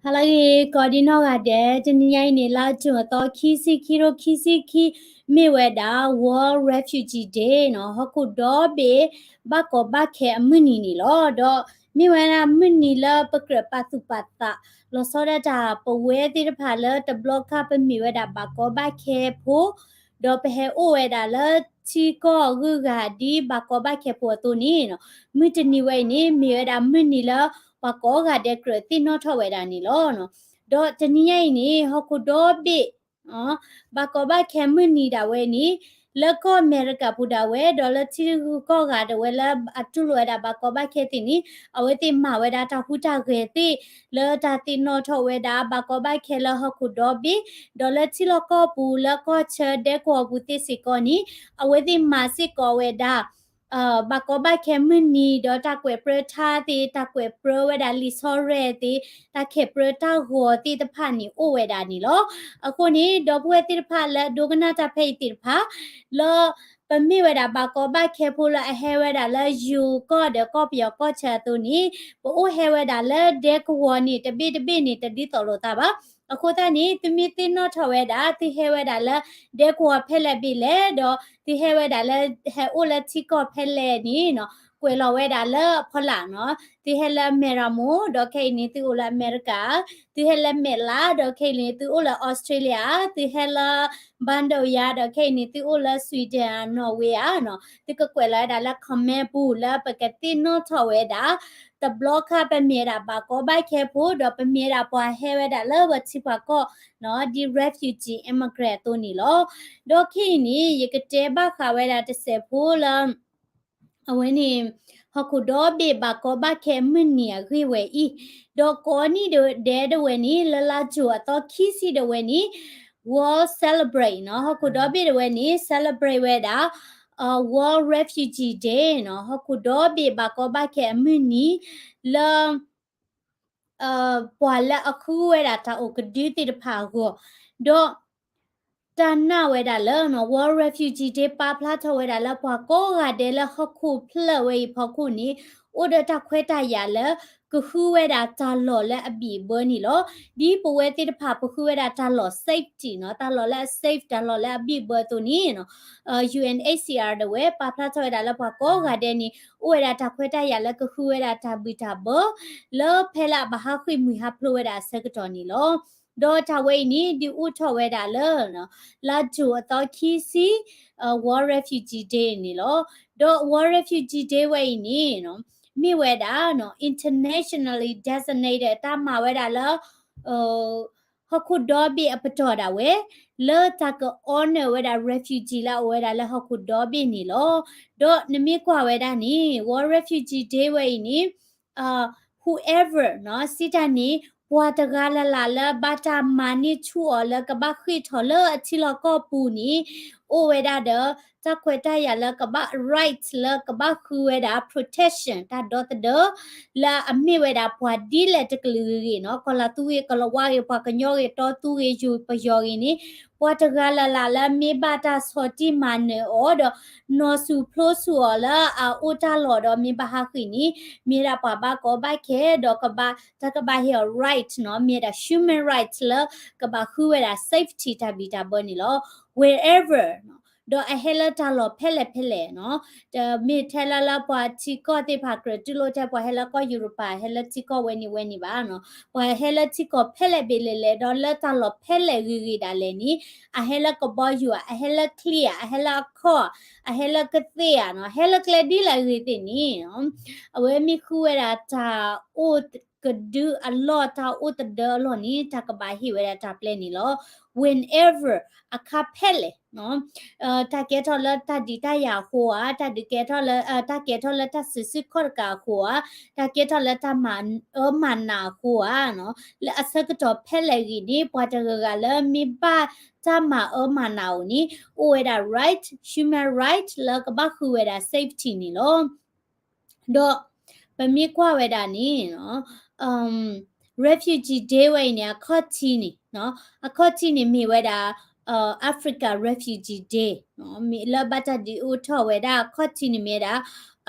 ဟါလၢအဂ့ၤ ကိးဒံနီၢ်ဂၤဒဲး, တနံၤညါအံၤန့ၣ် လါကၠိအသီ ခံဆံခံ ခံဆံခံ မ့ၢ်ဝဲဒၣ် World Refugee Day နီၤ, ဟီၣ်ခိၣ်ဒီဘ့ၣ် ဘၣ်ကီဘၣ်ခဲအမုၢ်နံၤန့ၣ်လီၤ. ဒီးမ့ၢ်ဝဲဒၣ်မုၢ်နံၤလၢပကြၢးပာ်သူၣ်ပာ်သး လီၤဆီဒၣ်တၢ် ပဝဲသ့ၣ်တဖၣ်လၢတဘျီခါ ပမ့ၢ်ဝဲဒၣ်ဘၣ်ကီဘၣ်ခဲဖိ ဒီးပဟဲအိၣ်ဝဲဒၣ်လၢထံကီၢ်ဂုၤဂၤဒ်ဘၣ်ကီဘၣ်ခဲဖိအသိးန့ၣ်, မုၢ်တနံၤဝဲအံၤန့ၣ် မ့ၢ်ဝဲဒၣ်မုၢ်နံၤလၢ ပှၤကိးဂၤဒဲးကြၢးသ့ၣ်နီၣ်ထီၣ်ဝဲဒၣ်န့ၣ်လီၤ. ဒီးတနံၤညါအံၤန့ၣ် ဟီၣ်ခိၣ်ဒီဘ့ၣ် ဘၣ်ကီဘၣ်ခဲမုၢ်နံၤဒၣ်ဝဲန့ၣ် လၢကီၢ်အမဲရကၤပူၤဒၣ်ဝဲ ဒီးလၢထံဂုၤကီၢ်ဂၤဒၣ်ဝဲလၢအတူၢ်လိာ်ဝဲဒၣ်ဘၣ်ကီဘၣ်ခဲသ့ၣ်န့ၣ် အဝဲသ့ၣ်မၤဝဲဒၣ်တၢ်ဟူးတၢ်ဂဲၤသ့ၣ် လၢတၢ်သ့ၣ်နီၣ်ထီၣ်ဝဲဒၣ်ဘၣ်ကီဘၣ်ခဲလၢဟီၣ်ခိၣ်ဒီဘ့ၣ်, ဒီးလၢထံလီၢ်ကီၢ်ပူၤ လၢကီၢ်ဆၢဒဲကဝီၤပူၤသ့ၣ်စ့ၢ်ကီးန့ၣ် အဝဲသ့ၣ်မၤစ့ၢ်ကီးဝဲဒၣ် ဘၣ်ကီဘၣ်ခဲမုၢ်နံၤ ဒီးတၢ်ကွဲးပြၢထါသ့ၣ် တၢ်ကွဲးပြၢဝဲဒၣ်လံာ်ဆီရဲၣ်သ့ၣ် တၢ်ခဲးပြၢတၢ်ဂီၤသ့ၣ်တဖၣ်န့ၣ်အိၣ်ဝဲဒၣ်န့ၣ်လီၤ. အဃိန့ၣ် ဒီပုၢ်ဝဲၢ်သ့ၣ်တဖၣ်လၢအဒိကနၣ်တၢ်ဖဲအံၤသ့ၣ်တဖၣ် လၢပမ့ၢ်ဝဲဒၣ်ဘၣ်ကီဘၣ်ခဲဖိလၢအဟဲဝဲဒၣ်လၢယိၤကီၢ်ဒီးကီၢ်ပယီၤကီၢ်ဆၢအသိးန့ၣ် ပအိၣ်ဟဲဝဲဒၣ်လၢဒဲကဝီၤန့ၣ် တဘ့ၣ်တဘ့ၣ်န့ၣ် တဒ်သိးလိာ်သးဘၣ်. အဃိသတးန့ၣ် သုမ့ၢ်သ့ၣ်နီၣ်ထီၣ်ဝဲဒၣ် သုဟဲဝဲဒၣ်လၢဒဲကဝီၤဖဲလဲၣ်ဘ့ၣ်လဲၣ် ဒီးသုဟဲဝဲဒၣ်လၢ ဟဲအိၣ်လၢထံကီၢ်ဖဲလဲၣ်န့ၣ်နီၤ ကွဲးလီၤဝဲဒၣ်လၢအဖီလာ်နီၤ. သုဟဲလၢအမဲရမိၢ် ဒီးခဲအံၤန့ၣ်သုအိၣ်လၢအမဲရကၤ, သုဟဲလၢမဲာ်လး ဒီးခဲအံၤန့ၣ်သုအိၣ်လၢအီစထြ့လယါ, သုဟဲလၢ ဘၣ်ဒိယါ ဒီးခဲအံၤန့ၣ်သုအိၣ်လၢ Sweden နီၣ်ဝ့ဧါနီၤ. သုကကွဲးလီၤဝဲဒၣ်လၢ comment ပူၤလၢပကသ့ၣ်နီၣ်ထီၣ်ဝဲဒၣ် တဘျီခါပမ့ၢ်ဝဲဒၣ်ဘၣ်ကီဘၣ်ခဲဖိ ဒီးပမ့ၢ်ဝဲဒၣ်ပှၤဟဲဝဲဒၣ်လၢပထံပှၤကီၢ်နီၤ ဒ် refugee immigrant အသိးန့ၣ်လီၤ. ဒီးခဲအံၤန့ၣ် ယကတဲဘၣ်ဃးဝဲဒၣ်တစဲးဖိလၢ အဝဲန့ၣ် ဟီၣ်ခိၣ်ဒီဘ့ၣ်ဘၣ်ကီဘၣ်ခဲအမုၢ်နံၤအဂ့ၢ်ဝဲအံၤ, ဒီးကိးနံၣ်ဒဲးဒဝဲန့ၣ် လၢလါကၠိအသီခံဆံဒဝဲန့ၣ် World Celebrate နီၤ, ဟီၣ်ခိၣ်ဒီဘ့ၣ်ဒဝဲန့ၣ် celebrate ဝဲဒၣ် World Refugee Day နီၤ, ဟီၣ်ခိၣ်ဒီဘ့ၣ်ဘၣ်ကီဘၣ်ခဲအမုၢ်နံၤ လၢ ပှၤလၢအဃုဝဲဒၣ်တၢ်အိၣ်ကဒုသ့ၣ်တဖၣ်အဂီၢ်, ဒီး တၢ်နာ်ဝဲဒၣ်လၢ World Refugee Day ပာ်ဖျါထီၣ်ဝဲဒၣ်လၢပှၤကိးဂၤဒဲးလၢဟီၣ်ခိၣ်ဖျၢၣ်ဝဲအံၤဖီခိၣ်န့ၣ် အိၣ်ဒီးတၢ်ခွဲးတၢ်ယာ်လၢ ကဃုဝဲဒၣ်တၢ်လီၢ်လၢအဘံၣ်အဘၢန့ၣ်လီၤ. ဒ်ပဝဲသ့ၣ်တဖၣ်ပဃုဝဲဒၣ်တၢ်လီၢ် safety နီၤ, တၢ်လီၢ်လၢအ safe တၢ်လီၢ်လၢအဘံၣ်အဘၢအသိးန့ၣ် UNHCR ဒဝဲ ပာ်ဖျါထီၣ်ဝဲဒၣ်လၢပှၤကိးဂၤဒဲးန့ၣ် အိၣ်ဝဲဒၣ်တၢ်ခွဲးတၢ်ယာ်လၢကဃုဝဲဒၣ်တၢ်ဘံၣ်တၢ်ဘၢ လၢဖဲလၢအဘၣ်ဟးဃ့ၢ်မှံဟးဖျိးဝဲဒၣ်အဆၢကတီၢ်န့ၣ်လီၤ. ဒီးတၢ်ဝဲအံၤန့ၣ် ဒုးအိၣ်ထီၣ်ဝဲဒၣ်လၢ လါကၠိအသီခံဆံ World Refugee Day န့ၣ်လီၤ. ဒီး World Refugee Day ဝဲအံၤန့ၣ် မ့ၢ်ဝဲဒၣ် internationally designated တၢ်မၤဝဲဒၣ်လၢ ဟီၣ်ခိၣ်ဒီဘ့ၣ်အပတီၢ်ဒၣ်ဝဲ လၢတၢ်က honor ဝဲဒၣ် refugee လၢအအိၣ်ဝဲဒၣ်လၢဟီၣ်ခိၣ်ဒီဘ့ၣ်န့ၣ်လီၤ. ဒီးနမ့ၢ်ကွၢ်ဝဲဒၣ်န့ၣ် World Refugee Day ဝဲအံၤန့ၣ် whoever နီၤ စံးတၢ်န့ၣ် ပှၤတဂၤလၢ်လၢ်လၢဘၣ်တၢ်မၤန့ၢ်ဆူၣ်အီၤလၢကဘၣ်ဃ့ၢ်ထီၣ်လၢအထံလီၢ်ကီၢ်ပူၤန့ၣ် အိၣ်ဝဲဒၣ်ဒီး တၢ်ခွဲးတၢ်ယာ်လၢကဘၣ် right လၢကဘၣ်ဃုဝဲဒၣ် protection တၢ်ဒီသဒၢ လၢအမ့ၢ်ဝဲဒၣ်ပှၤဒ်လဲၣ်တကလုာ်ဂ့ၤဂ့ၤနီၤ ကီၤလၤသူဂ့ၤ ကီၤလၤဝါဂ့ၤ ပှၤကညီဂ့ၤ တီသူဂ့ၤ ယိၤပယီၤဂ့ၤန့ၣ် ပှၤတဂၤလၢ်လၢ်လၢမ့ၢ်ဘၣ်တၢ်ဆီၣ်တံၢ်မၤနၢၤအီၤဒီး နီၢ်ဆူၣ်ဖျိဆူၣ်အီၤလၢအအိၣ်တၢ်လီၢ်ဒီးမ့ၢ်ဘၣ်ဟးဃ့ၢ်န့ၣ် မ့ၢ်ဒၣ်ပှၤဘၣ်ကီဘၣ်ခဲဒီးကဘၣ် တၢ်ကဘၣ်ဟ့ၣ်အီၤ right နီၤ မ့ၢ်ဒၣ် human right လၢကဘၣ်ဃုဝဲဒၣ် safety တၢ်ဘံၣ်တၢ်ဘၢန့ၣ်လီၤ. Wherever ဒီးအဟဲလၢတၢ်လီၢ်ဖဲလဲၣ်ဖဲလဲၣ်နီၤ တမ့ၢ်ထဲလၢလၢပှၤထံကီၢ်သ့ၣ်တဖၣ်ကြၢးတူၢ်လိာ်ထဲ ပှၤဟဲလၢကီၢ်ယူရပၤ ဟဲလၢထံကီၢ်ဝဲန့ၣ်ဝဲန့ၣ်ဘၣ်နီၤ ပှၤဟဲလၢထံကီၢ်ဖဲလဲၣ်ဘ့ၣ်လဲၣ်လဲၣ် ဒီးလၢတၢ်လီၢ်ဖဲလဲၣ်ဂ့ၤဂ့ၤဒၣ်လဲာ်န့ၣ် အဟဲလၢကဘီယူၤဧါ အဟဲလၢချံဧါ အဟဲလၢအခီၣ်ဧါ အဟဲလၢကသ့ၣ်ဧါနီၤ ဟဲလၢကျဲဒ်လဲၣ်ဂ့ၤသ့ၣ်န့ၣ် အဝဲမ့ၢ်ဃုဝဲဒၣ်တၢ်အိၣ်ကဒုအလီၢ် တၢ်အိၣ်သဒၢအလီၢ်န့ၣ် တၢ်ကဘၣ်ဟ့ၣ်ဝဲဒၣ်တၢ်ပျဲန့ၣ်လီၤ. Whenever အခါဖဲလဲၣ်နီၤ တၢ်ကဲထီၣ်လၢတၢ်ဒုးတၢ်ယၤအဃိဧါ တၢ်ဒုးကဲထီၣ်လၢ တၢ်ကဲထီၣ်လၢတၢ်စံးဆူၣ်ခီၣ်တကးအဃိဧါ တၢ်ကဲထီၣ်လၢတၢ်မၤအၢမၤနးအဃိဧါနီၤ လၢအဆၢကတီၢ်ဖဲလဲၣ်ဂ့ၤန့ၣ် ပှၤတဂၤဂၤလၢမ့ၢ်ဘၣ်တၢ်မၤအၢမၤနးအီၤန့ၣ် အိၣ်ဝဲဒၣ် right human right လၢကဘၣ်ဃုဝဲဒၣ် safety န့ၣ်လီၤ. ဒီးပမ့ၢ်ကွၢ်ဝဲဒၣ်န့ၣ် Refugee Day ဝဲအံၤန့ၣ် အခီၣ်ထံးန့ၣ် အခီၣ်ထံးန့ၣ်မ့ၢ်ဝဲဒၣ် Africa Refugee Day လၢဘၣ်တၢ်ဒုးအိၣ်ထီၣ်ဝဲဒၣ်ခီၣ်ထံးန့ၣ်မ့ၢ်ဝဲဒၣ်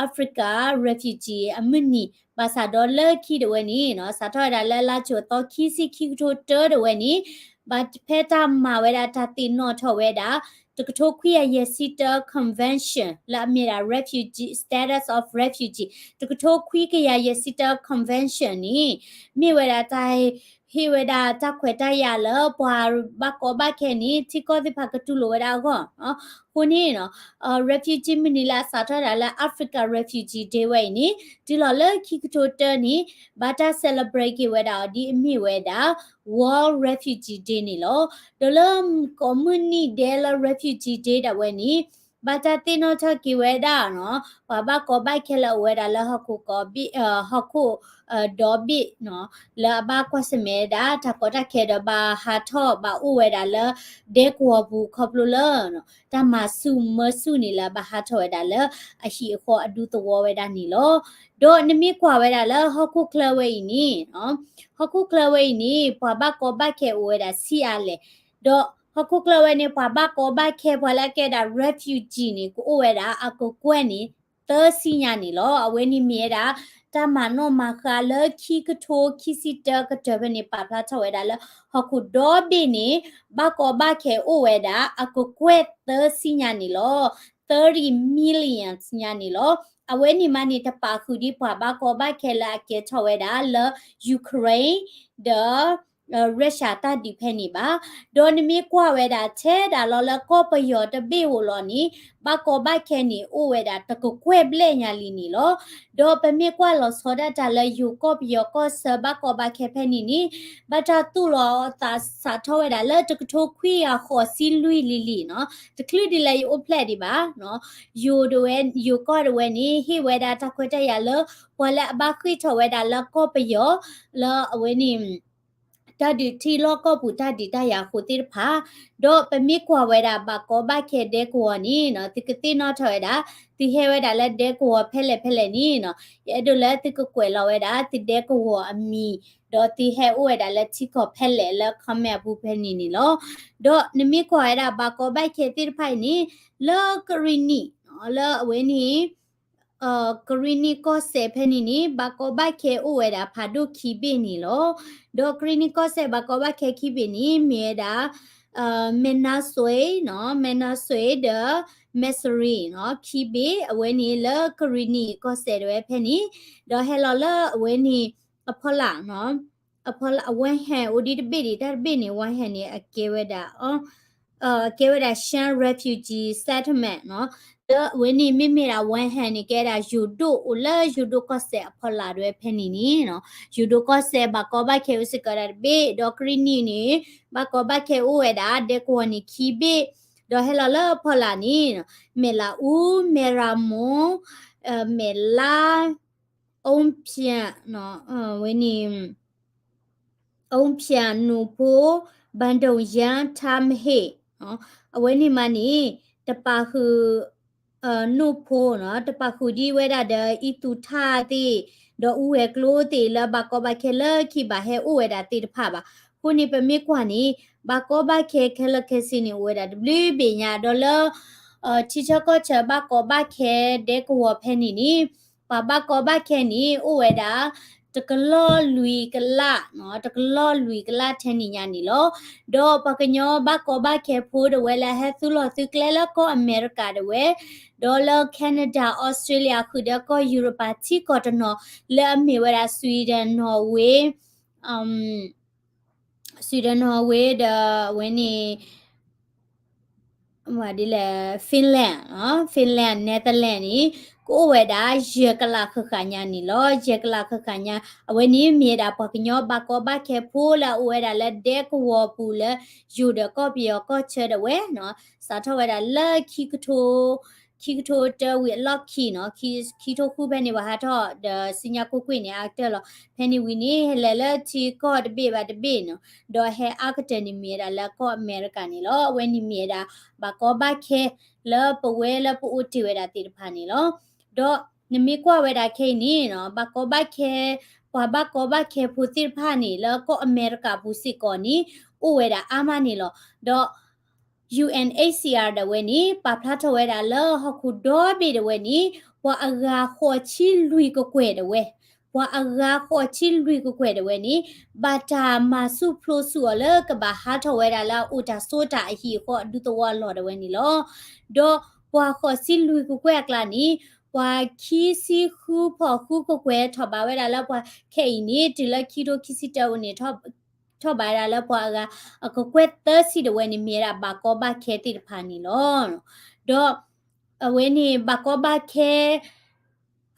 Africa Refugee အမုၢ်နံၤ ဘၣ်ဆၣ်ဒီးလၢခံဒၣ်ဝဲန့ၣ် စးထီၣ်ဝဲဒၣ်လၢလါကၠိၤသီခံဆံခံကထိတၢဒၣ်ဝဲန့ၣ် ဘၣ်ဖဲတၢ်မၤဝဲဒၣ်တၢ်သ့ၣ်နီၣ်ထီၣ်ဝဲဒၣ် တကထိခွံကယၤယဲၢ်ဆံတၢ convention လၢအမ့ၢ်ဒၣ် refugee status of refugee တကထိခွံကယၤယဲၢ်ဆံတၢ convention န့ၣ် မ့ၢ်ဝဲဒၣ်တၢ် ဟ့ၣ်ဝဲဒၣ်တၢ်ခွဲးတၢ်ယာ်လၢပှၤဘၣ်ကီဘၣ်ခဲန့ၣ် ထံကီၢ်သ့ၣ်တဖၣ်ကတူၢ်လိာ်ဝဲဒၣ်အဂီၢ်. အဃိန့ၣ် refugee မုၢ်နံၤလၢအစးထီၣ်ဝဲဒၣ်လၢ Africa Refugee Day ဝဲအံၤန့ၣ် တုၤလီၤလၢခံကထိတၢန့ၣ် ဘၣ်တၢ် celebrate က့ၤဝဲဒၣ်အီၤဒ်အမ့ၢ်ဝဲဒၣ် World Refugee Day န့ၣ်လီၤ. ဒီးလၢကိးမုၢ်နံၤဒဲးလၢ Refugee Day ဒၣ်ဝဲန့ၣ် ဘၣ်တၢ်သ့ၣ်နီၣ်ထီၣ်က့ၤဝဲဒၣ် ပှၤဘၣ်ကီဘၣ်ခဲလၢအအိၣ်ဝဲဒၣ်လၢဟီၣ်ခိၣ်ကီၢ်ဘ့ၣ် ဟီၣ်ခိၣ်ဒီဘ့ၣ် လၢအဘၣ်ကွၢ်ဆၢၣ်မဲာ်ဝဲဒၣ် တၢ်ကီတၢ်ခဲဒီးဘၣ်ဟးထီၣ်ဘၣ်အိၣ်ဝဲဒၣ်လၢ ဒဲကဝီၤပူၤခီဖျိလၢ တၢ်မၤဆူၣ်မၢဆူၣ်န့ၣ်လၢအဘၣ်ဟးထီၣ်ဝဲဒၣ်လၢအဟံၣ်အဃီအဒူသဝီဝဲဒၣ်န့ၣ်လီၤ. ဒီးနမ့ၢ်ကွၢ်ဝဲဒၣ်လၢဟီၣ်ခိၣ်ချၢဝဲအံၤန့ၣ် ဟီၣ်ခိၣ်ချၢဝဲအံၤန့ၣ် ပှၤဘၣ်ကီဘၣ်ခဲအိၣ်ဝဲဒၣ်ဆံးအါလဲၣ်. ဒီးဟီၣ်ခိၣ်ချၢဝဲန့ၣ် ပှၤဘၣ်ကီဘၣ်ခဲ ပှၤလၢအကဲဒၣ် refugee န့ၣ် ကအိၣ်ဝဲဒၣ်အကကွဲၢ်န့ၣ် သၢဆံညါန့ၣ်လီၤ. အဝဲန့ၣ်မ့ၢ်ဝဲဒၣ် တၢ်မၤနီၣ်မၤဃါလၢခံကထိခံဆံတၢကတၢၢ်ဖဲန့ၣ် ပာ်ဖျါထီၣ်ဝဲဒၣ်လၢ ဟီၣ်ခိၣ်ဒီဘ့ၣ်န့ၣ် ဘၣ်ကီဘၣ်ခဲအိၣ်ဝဲဒၣ် အကကွဲၢ်သၢဆံညါန့ၣ်လီၤ. thirty million ညါန့ၣ်လီၤ. အဝဲန့ၣ်မးန့ၣ် တပာ်ဃုာ်ဒ်ပှၤဘၣ်ကီဘၣ်ခဲလၢအကဲထီၣ်ဝဲဒၣ်လၢ Ukraine ဒီး Russia တၢ်ဒုးဖဲန့ၣ်ဘၣ်. ဒီးနမ့ၢ်ကွၢ်ဝဲဒၣ်ထဲဒၣ်လီၤလၢကီၢ်ပယီၤတဘ့ၣ်ဧိၤလီၤန့ၣ် ဘၣ်ကီဘၣ်ခဲန့ၣ် အိၣ်ဝဲဒၣ်တကကွဲၢ်ဘျဲၣ်ညါလံန့ၣ်လီၤ. ဒီးပမ့ၢ်ကွၢ်လီၤဆီဒၣ်တၢ်လၢယိၤကီၢ်ပယီၤကီၢ်ဆၢဘၣ်ကီဘၣ်ခဲဖဲန့ၣ်န့ၣ် ဘၣ်တၢ်သူၣ်လီၤအသးစးထီၣ်ဝဲဒၣ်လၢတကထိခွံကယၤဃိးဆံလွံၢ်လံလံနီၤ. တချုးဒ်လဲၣ်ယအိၣ်ဖျဲၣ်ဒံးဘၣ် ယိၤဒၣ်ဝဲ ယိၤကီၢ်ဒၣ်ဝဲန့ၣ် ဟ့ၣ်ဝဲဒၣ်တၢ်ခွဲးတၢ်ယာ်လၢ ပှၤလၢအဘၣ်ဃ့ၢ်ထီၣ်ဝဲဒၣ်လၢကီၢ်ပယီၤ လၢအဝဲန့ၣ် တၢ်ဒုးထံလီၢ်ကီၢ်ပူၤတၢ်ဒုးတၢ်ယၤအဃိသ့ၣ်တဖၣ်, ဒီးပမ့ၢ်ကွၢ်ဝဲဒၣ်ဘၣ်ကီဘၣ်ခဲဒဲကဝီၤန့ၣ်နီၤ သုကသ့ၣ်နီၣ်ထီၣ်ဝဲဒၣ် သုဟဲဝဲဒၣ်လၢဒဲကဝီၤဖဲလဲၣ်ဖဲလဲၣ်န့ၣ်နီၤ ယအဲၣ်ဒိးလၢသုကကွဲးလီၤဝဲဒၣ်သုဒဲကဝီၤအမံၤ, ဒီးသုဟဲအိၣ်ဝဲဒၣ်လၢထံကီၢ်ဖဲလဲၣ်လၢ comment အပူၤဖဲန့ၣ်န့ၣ်လီၤ. ဒီးနမ့ၢ်ကွၢ်ဝဲဒၣ်ဘၣ်ကီဘၣ်ခဲသ့ၣ်တဖၣ်အံၤန့ၣ် လၢကရံၣ်နံၣ် လၢအဝဲန့ၣ် ကရံၣ်နံၣ်ကီၢ်စဲၣ်ဖဲန့ၣ်န့ၣ် ဘၣ်ကီဘၣ်ခဲအိၣ်ဝဲဒၣ်ဖးဒိၣ်ခံဘ့ၣ်န့ၣ်လီၤ. ဒီးကရံၣ်နံၣ်ကီၢ်စဲၣ်ဘၣ်ကီဘၣ်ခဲခံဘ့ၣ်န့ၣ် မ့ၢ်ဝဲဒၣ် မဲၣ်နါစွ့နီၤ မဲၣ်နါစွ့ဒီး မဲၣ်စရံနီၤ ခံဘ့ၣ် အဝဲန့ၣ်လၢကရံၣ်နံၣ်ကီၢ်စဲၣ်ဒၣ်ဝဲဖဲန့ၣ်, ဒီးဟဲလီၤလၢအဝဲန့ၣ် အဖီလာ် အဖီလာ် ဝဲဟဲအိၣ်ဒံးတဘ့ၣ်ဒံး တၢ်တဘ့ၣ်န့ၣ် ဝဲဟဲန့ၣ် အကဲဝဲဒၣ် ကဲဝဲဒၣ် Shan Refugee Settlement နီၤ, လၢအဝဲန့ၣ် မ့မ့ၢ်ဒၣ် ဝဲဟဲန့ၣ် ကဲဒၣ်ယိၤဒိၣ်အိၣ်လၢယိၤဒိၣ်ကီၢ်စဲၣ်အဖီလာ်ဒၣ်ဝဲဖဲန့ၣ်န့ၣ်နီၤ, ယိၤဒိၣ်ကီၢ်စဲၣ် ဘၣ်ကီဘၣ်ခဲအိၣ်စ့ၢ်ကီးဒၣ်တဘ့ၣ်, ဒီးကရံၣ်နံၣ်န့ၣ် ဘၣ်ကီဘၣ်ခဲအိၣ်ဝဲဒၣ် ဒဲကဝီၤန့ၣ်ခံဘ့ၣ်, ဒီးဟဲလီၤလၢအဖီလာ်န့ၣ် မဲၣ်လးအူ, မဲၣ်ရမူ, မဲၣ်လါ, အူဖၠၣ်, ဝဲန့ၣ် အူဖၠၣ် နူၢ်ဖိ, ဘၣ်ဒိၣ်ယၣ် ထါမဟ့ၣ်, အဝဲန့ၣ်မးန့ၣ် တပာ်ဃုာ် နူၢ်ဖိနီၤ တပာ်ဃုာ်ဒ်ဝဲဒၣ်ဒီး အံသူၣ်ထၣ်သ့ၣ် ဒီးအူဝဲၤကျိသ့ၣ် လၢဘၣ်ကီဘၣ်ခဲလၢခံဘၣ်ဟဲအိၣ်ဝဲဒၣ်သ့ၣ်တဖၣ်ဘၣ်. အဃိန့ၣ် ပမ့ၢ်ကွၢ်န့ၣ် ဘၣ်ကီဘၣ်ခဲခဲလၢာ်ခဲဆ့န့ၣ် အိၣ်ဝဲဒၣ်တဘျုးဘ့ၣ်ညါ ဒီးလၢ ထံဆၢကီၢ်ဆၢဘၣ်ကီဘၣ်ခဲဒဲကဝီၤဖဲန့ၣ်န့ၣ် ပှၤဘၣ်ကီဘၣ်ခဲန့ၣ် အိၣ်ဝဲဒၣ် တကလီၢ်လွံၢ်ကလး, တကလီၢ်လွံၢ်ကလးထဲန့ၣ်ညါန့ၣ်လီၤ. ဒီးပှၤကညီဘၣ်ကီဘၣ်ခဲဖိဒၣ်ဝဲလၢအဟဲသူၣ်လီၤသုးကျဲလၢကီၢ်အမဲရကၤဒၣ်ဝဲ, ဒီးလၢ Canada, Australia ဃုာ်ဒီးကီၢ်ယူရပၤထံကီၢ်တနီၤ လၢအမ့ၢ်ဝဲဒၣ် Sweden, Norway, Sweden, Norway ဒီးအဝဲန့ၣ် ဒ်လဲၣ် Finland, Finland, Netherlands န့ၣ် ကအိၣ်ဝဲဒၣ် ယဲၢ်ကလးဃၣ်ဃၣ်ညါန့ၣ်လီၤ. ယဲၢ်ကလးဃၣ်ဃၣ်ညါ အဝဲန့ၣ်မ့ၢ်ဒၣ်ပှၤကညီဘၣ်ကီဘၣ်ခဲဖိလၢအအိၣ်ဝဲဒၣ်လၢဒဲကဝီၤပူၤလၢ ယိၤဒီးကီၢ်ပယီၤကီၢ်ဆၢဒၣ်ဝဲနီၤ စးထီၣ်ဝဲဒၣ်လၢ ခံကထိတၢဝံၤအလီၢ်ခံနီၤ, ခံကထိဃုဖဲန့ၣ် ပှၤဟးထီၣ်ဒီးစုညါကွ့ၢ်ကွ့ၢ်န့ၣ် အါကတၢၢ်လီၤ. ဖဲန့ၣ်ဝံၤန့ၣ် ဟဲလဲၤလၢထံကီၢ်တဘ့ၣ်ဘၣ်တဘ့ၣ်နီၤ, ဒီးဟဲအါကတၢၢ်န့ၣ်မ့ၢ်ဝဲဒၣ်လၢကီၢ်အမဲရကၤန့ၣ်လီၤ. အဝဲန့ၣ်မ့ၢ်ဝဲဒၣ် ဘၣ်ကီဘၣ်ခဲလၢပဝဲလၢပအိၣ်တ့ၢ်ဝဲဒၣ်သ့ၣ်တဖၣ်န့ၣ်လီၤ. ဒီးနမ့ၢ်ကွၢ်ဝဲဒၣ်ခဲအံၤန့ၣ်နီၤ, ဘၣ်ကီဘၣ်ခဲ, ပှၤဘၣ်ကီဘၣ်ခဲဖိသ့ၣ်တဖၣ်န့ၣ် လၢကီၢ်အမဲရကၤပူၤစ့ၢ်ကီးန့ၣ် အိၣ်ဝဲဒၣ်အါမးန့ၣ်လီၤ. ဒီး ယူႇဢၢၼ်ႇဢၢၣ်ၶျ်ၡီႇဢႃၣ် ဒၣ်ဝဲန့ၣ် ပာ်ဖျါထီၣ်ဝဲဒၣ်လၢဟီၣ်ခိၣ်ဒီဘ့ၣ်ဒၣ်ဝဲန့ၣ် ပှၤအဂၤဃိးဆံလွံၢ်ကကွဲၢ်ဒၣ်ဝဲ, ပှၤအဂၤဃိးဆံလွံၢ်ကကွဲၢ်ဒၣ်ဝဲန့ၣ် ဘၣ်တၢ်မၤဆူၣ်ဖျိးဆူၣ်အီၤလၢကဘၣ်ဟးထီၣ်ဝဲဒၣ်လၢအအိၣ်တၢ်ဆိးတၢ်အဟံၣ်အဃီအဒူသဝီအလီၢ်ဒၣ်ဝဲန့ၣ်လီၤ. ဒီးပှၤဃိးဆံလွံၢ်ကကွဲၢ်အကျါန့ၣ် ပှၤခံဆံဃုဖီၣ်ဃုကကွဲၢ်ထီၣ်ဘၣ်ဝဲဒၣ်လၢပှၤခဲအံၤန့ၣ် တုၤလၢခံထိခံဆံတၢအအိၣ်န့ၣ် ထီၣ်ဘၣ်ဝဲဒၣ်လၢပှၤအဂၤအကကွဲၢ်သၢဆံဒၣ်ဝဲန့ၣ် မ့ၢ်ဝဲဒၣ်ဘၣ်ကီဘၣ်ခဲသ့ၣ်တဖၣ်န့ၣ်လီၤ. ဒီးအဝဲန့ၣ်ဘၣ်ကီဘၣ်ခဲ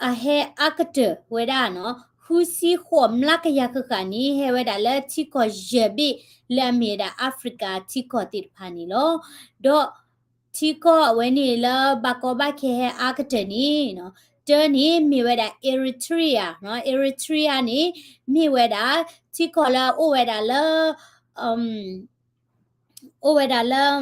အဟဲအါကတၢၢ်ဝဲဒၣ်နီၤ ဃုဆံဃိးမျးကယၤဃၣ်ဃၣ်န့ၣ် ဟဲဝဲဒၣ်လၢထံကီၢ်ယဲၢ်ဘ့ၣ်လၢအမ့ၢ်ဝဲဒၣ် Africa ထံကီၢ်သ့ၣ်တဖၣ်န့ၣ်လီၤ. ဒီးထံကီၢ်အဝဲန့ၣ်လၢဘၣ်ကီဘၣ်ခဲဟဲအါကတၢၢ်န့ၣ် တၢန့ၣ်မ့ၢ်ဝဲဒၣ် Eritrea နီၤ Eritrea န့ၣ် မ့ၢ်ဝဲဒၣ် ထံကီၢ်လၢအအိၣ်ဝဲဒၣ်လၢ အိၣ်ဝဲဒၣ်လၢ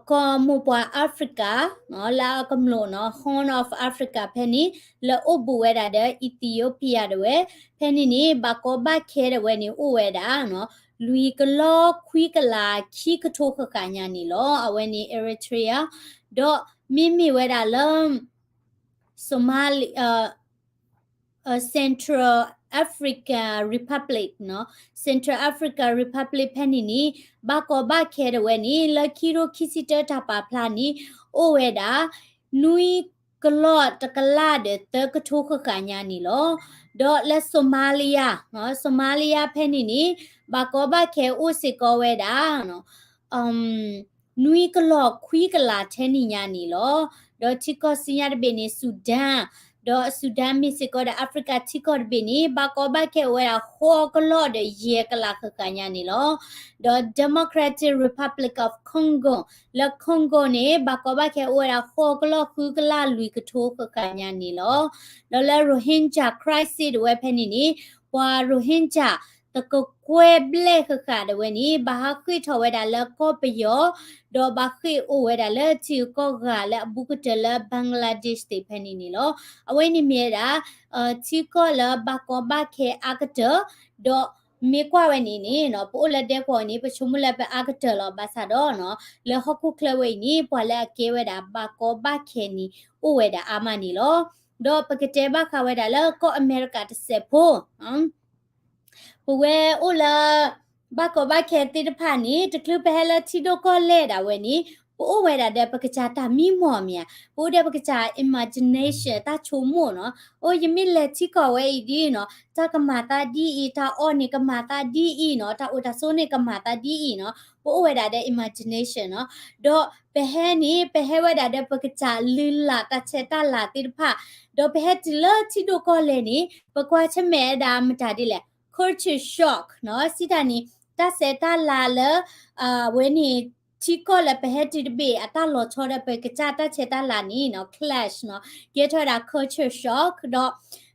ကီၢ်မိၢ်ပှၢ် Africa နီၤ လၢအကမျၢၢ်နီၤ Horn of Africa ဖဲန့ၣ် လၢအိၣ်ဘူးဝဲဒၣ်ဒီး Ethiopia ဒၣ်ဝဲ, ဖဲန့ၣ်န့ၣ် ဘၣ်ကီဘၣ်ခဲဒၣ်ဝဲန့ၣ် အိၣ်ဝဲဒၣ်နီၤ လွံၢ်ကလီခွံကလးခံကထိဃၣ်ဃၣ်ညါန့ၣ်လီၤ. အဝဲန့ၣ် Eritrea ဒီးမ့မ့ၢ်ဝဲဒၣ်လၢ Somali Central African Republic နီၤ Central African Republic ဖဲန့ၣ်န့ၣ် ဘၣ်ကီဘၣ်ခဲဒၣ်ဝဲန့ၣ် လၢခံထိခံဆံတၢတၢ်ပာ်ဖျါန့ၣ် အိၣ်ဝဲဒၣ် နွံကလီတကလးဒီးသၢကထိဃၣ်ဃၣ်ညါန့ၣ်လီၤ. ဒီးလၢ Somalia နီၤ Somalia ဖဲန့ၣ်န့ၣ် ဘၣ်ကီဘၣ်ခဲအိၣ်စ့ၢ်ကီးဝဲဒၣ် နွံကလီခွံကလးထဲန့ၣ်ညါန့ၣ်လီၤ. ဒီးထံကီၢ်ဆူညါတဘ့ၣ်န့ၣ် Sudan ဒီး Sudan မ့ၢ်စ့ၢ်ကီးဒီး Africa ထံကီၢ်တဘ့ၣ်န့ၣ် ဘၣ်ကီဘၣ်ခဲအိၣ်ဝဲဒၣ်ဃိးကလီဒီးယဲၢ်ကလးဃၣ်ဃၣ်ညါန့ၣ်လီၤ. ဒီး Democratic Republic of Congo လၢ Congo န့ၣ် ဘၣ်ကီဘၣ်ခဲအိၣ်ဝဲဒၣ်ဃိးကလီဃုကလးလွံၢ်ကထိဃၣ်ဃၣ်ညါန့ၣ်လီၤ. ဒီးလၢ Rohingya crisis ဒၣ်ဝဲဖဲန့ၣ်န့ၣ် ပှၤ Rohingya တကကွဲၢ်ဘျဲၣ်ဃၣ်ဃၣ်ဒၣ်ဝဲန့ၣ် ဘၣ်ဟးဃ့ၢ်ထီၣ်ဝဲဒၣ်လၢကီၢ်ပယီၤ ဒီးဘၣ်ဃ့ၢ်အိၣ်ဝဲဒၣ်လၢထံဂုၤကီၢ်ဂၤလၢအဘူးကတၢၢ်လၢ Bangladesh သ့ၣ်ဖဲန့ၣ်န့ၣ်လီၤ. အဝဲန့ၣ်မ့ၢ်ဝဲဒၣ် ထံကီၢ်လၢဘၣ်ကီဘၣ်ခဲအါကတၢၢ် ဒီးမ့ၢ်ကွၢ်ဝဲန့ၣ်န့ၣ် ပအိၣ်လၢဒဲကဝီၤန့ၣ် ပဆိကမိၣ်လၢပအါကတၢၢ်လီၤ. ဘၣ်ဆၣ်ဒီးနီၤ လၢဟီၣ်ခိၣ်ချၢဝဲအံၤန့ၣ် ပှၤလၢအကဲဝဲဒၣ်ဘၣ်ကီဘၣ်ခဲန့ၣ် အိၣ်ဝဲဒၣ်အါမးန့ၣ်လီၤ. ဒီးပကတဲဘၣ်ဃးဝဲဒၣ်လၢကီၢ်အမဲရကၤတစဲးဖိ ပဝဲအိၣ်လၢ ဘၣ်ကီဘၣ်ခဲသ့ၣ်တဖၣ်န့ၣ် တချုးပဟဲလၢထံဒိၣ်ကီၢ်လဲၢ်ဒၣ်ဝဲန့ၣ် ပအိၣ်ဝဲဒၣ်ဒီးပကစၢ်တၢ်မံမီၢ်မ့ၢ်ဧါ, ပအိၣ်ဒီးပကစၢ် imagination တၢ်ဆိကမိၣ်နီၤ. အိၣ်ယမ့ၢ်လဲၤထံကီၢ်ဝဲအံၤဒ်နီၤ တၢ်ကမၤသးဒ်အံၤ, တၢ်အီၣ်န့ၣ်ကမၤသးဒ်အံၤနီၤ, တၢ်အိၣ်တၢ်ဆိးန့ၣ်ကမၤသးဒ်အံၤနီၤ. ပအိၣ်ဝဲဒၣ်ဒီး imagination နီၤ. ဒီးပဟဲန့ၣ် ပဟဲဝဲဒၣ်ဒီးပကစၢ်လုၢ်လၢ်တၢ်ဆဲးတၢ်လၤသ့ၣ်တဖၣ်, ဒီးပဟဲတုၤလၢထံဒိၣ်ကီၢ်လဲၢ်န့ၣ် ပကွၢ်ဆၢၣ်မဲာ်ဝဲဒၣ်မတၤဒ်လဲၣ် culture shock နီၤ. စံးတၢ်န့ၣ် တၢ်ဆဲးတၢ်လၤလၢ အဝဲန့ၣ် ထံကီၢ်လၢပဟဲတုၤတဘ့ၣ်အတၢ်လီၤဆီဒီးပကစၢ်တၢ်ဆဲးတၢ်လၤန့ၣ်နီၤ clash နီၤ ကဲထီၣ်ဝဲဒၣ် culture shock ဒီး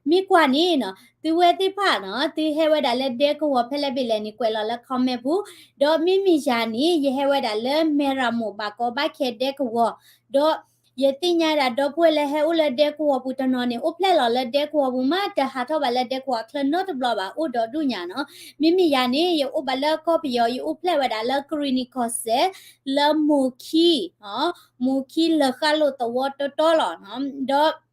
မ့ၢ်ကွၢ်န့ၣ်နီၤ သုဝဲသ့ၣ်တဖၣ်နီၤ သုဟဲဝဲဒၣ်လၢဒဲကဝီၤဖဲလဲၣ်ဘ့ၣ်လဲၣ်န့ၣ် ကွဲးလီၤလၢ comment ပူၤ, ဒီးမ့မ့ၢ်ယၤန့ၣ် ယဟဲဝဲဒၣ်လၢမဲၢ်ရမိၢ်ဘၣ်ကီဘၣ်ခဲဒဲကဝီၤ, ဒီး ယသ့ၣ်ညါဒၣ်ဒီပုၢ်ဝဲၢ်လၢဟဲအိၣ်လၢဒဲကဝီၤပူၤတနီၤန့ၣ် အိၣ်ဖျဲၣ်လီၤလၢဒဲကဝီၤပူၤမး တဟးထီၣ်ဘၣ်လၢဒဲကဝီၤအချၢနီတဘျီဘၣ် အိၣ်ဒီဒူၣ်ညါနီၤ. မ့မ့ၢ်ယၤန့ၣ် ယအိၣ်ဘၣ်လၢကီၢ်ပယီၤ ယအိၣ်ဖျဲၣ်ဝဲဒၣ်လၢကရံၣ်နံၣ်ကီၢ်စဲၣ် လၢမိၢ်ခံ မိၢ်ခံလၢဃၣ်လိာ်သဝီတီတီလီၤ. ဒီး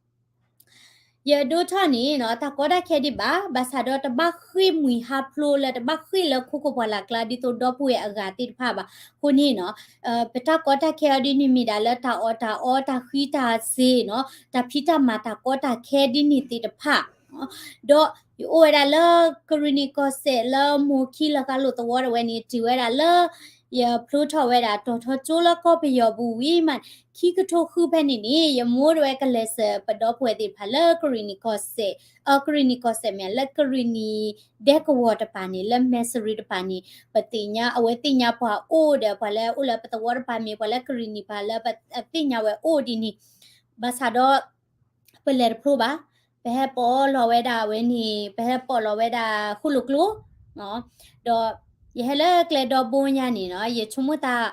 ယဒိၣ်ထီၣ်န့ၣ်နီၤ တၢ်ကီတၢ်ခဲဒံးဘၣ်, ဘၣ်ဆၣ်ဒီးတဘၣ်ဃ့ၢ်မှံဟးဖျိးလၢတဘၣ်ဃ့ၢ်လၢခိခိၣ်ပှၢ်လၢ်ကျါဒ်သိးဒီပုၢ်ဝဲၢ်အဂၤသ့ၣ်တဖၣ်ဘၣ်. အဃိန့ၣ်နီၤ ပတၢ်ကီတၢ်ခဲအီၤဒ်န့ၣ်မ့ၢ်ဒၣ်လၢတၢ်အီၣ်တၢ်အီ တၢ်ဃံတၢ်စ့နီၤ တၢ်ဖံးတၢ်မၤတၢ်ကီတၢ်ခဲဒ်န့ၣ်သ့ၣ်တဖၣ် ဒီးယအိၣ်ဝဲဒၣ်လၢကရံၣ်နံၣ်ကီၢ်စဲၣ်လၢမိၢ်ခံလၢဃၣ်လိာ်သဝီဒၣ်ဝဲန့ၣ် တုၤဝဲဒၣ်လၢ ယဖျိထီၣ်ဝဲဒၣ်တီၤထီကၠိလၢကီၢ်ပယီၤပူၤဝံၤမး ခံကထိဃုဖဲန့ၣ်န့ၣ် ယမိၢ်ဒၣ်ဝဲကလဲၤစၢၤပဒီပုၢ်ဝဲၢ်သ့ၣ်တဖၣ်လၢကရံၣ်နံၣ်ကီၢ်စဲၣ် အကရံၣ်နံၣ်ကီၢ်စဲၣ်မ့ၢ် လၢကရံၣ်နံၣ်ဒဲကဝီၤတပၤန့ၣ် လၢမဲၢ်စရံတပၤန့ၣ် ပသ့ၣ်ညါ အဝဲသ့ၣ်ညါပှၤအိၣ်ဒီးပှၤလၢအိၣ်လၢပသဝီတပၤမ့ၢ် ပှၤလၢကရံၣ်နံၣ်ပၤလၢပသ့ၣ်ညါဝဲအိၣ်ဒ်န့ၣ် ဘၣ်ဆၣ်ဒီး ပလဲၤတဖျိဘၣ်, ပဟဲပိာ်လီၤဝဲဒၣ်ဝဲန့ၣ် ပဟဲပိာ်လီၤဝဲဒၣ်ဃိၣ်လိာ်ကျိ ဒီး ယဟဲလၢကျဲဒီဘိညါန့ၣ်နီၤ ယဆိကမိၣ်သး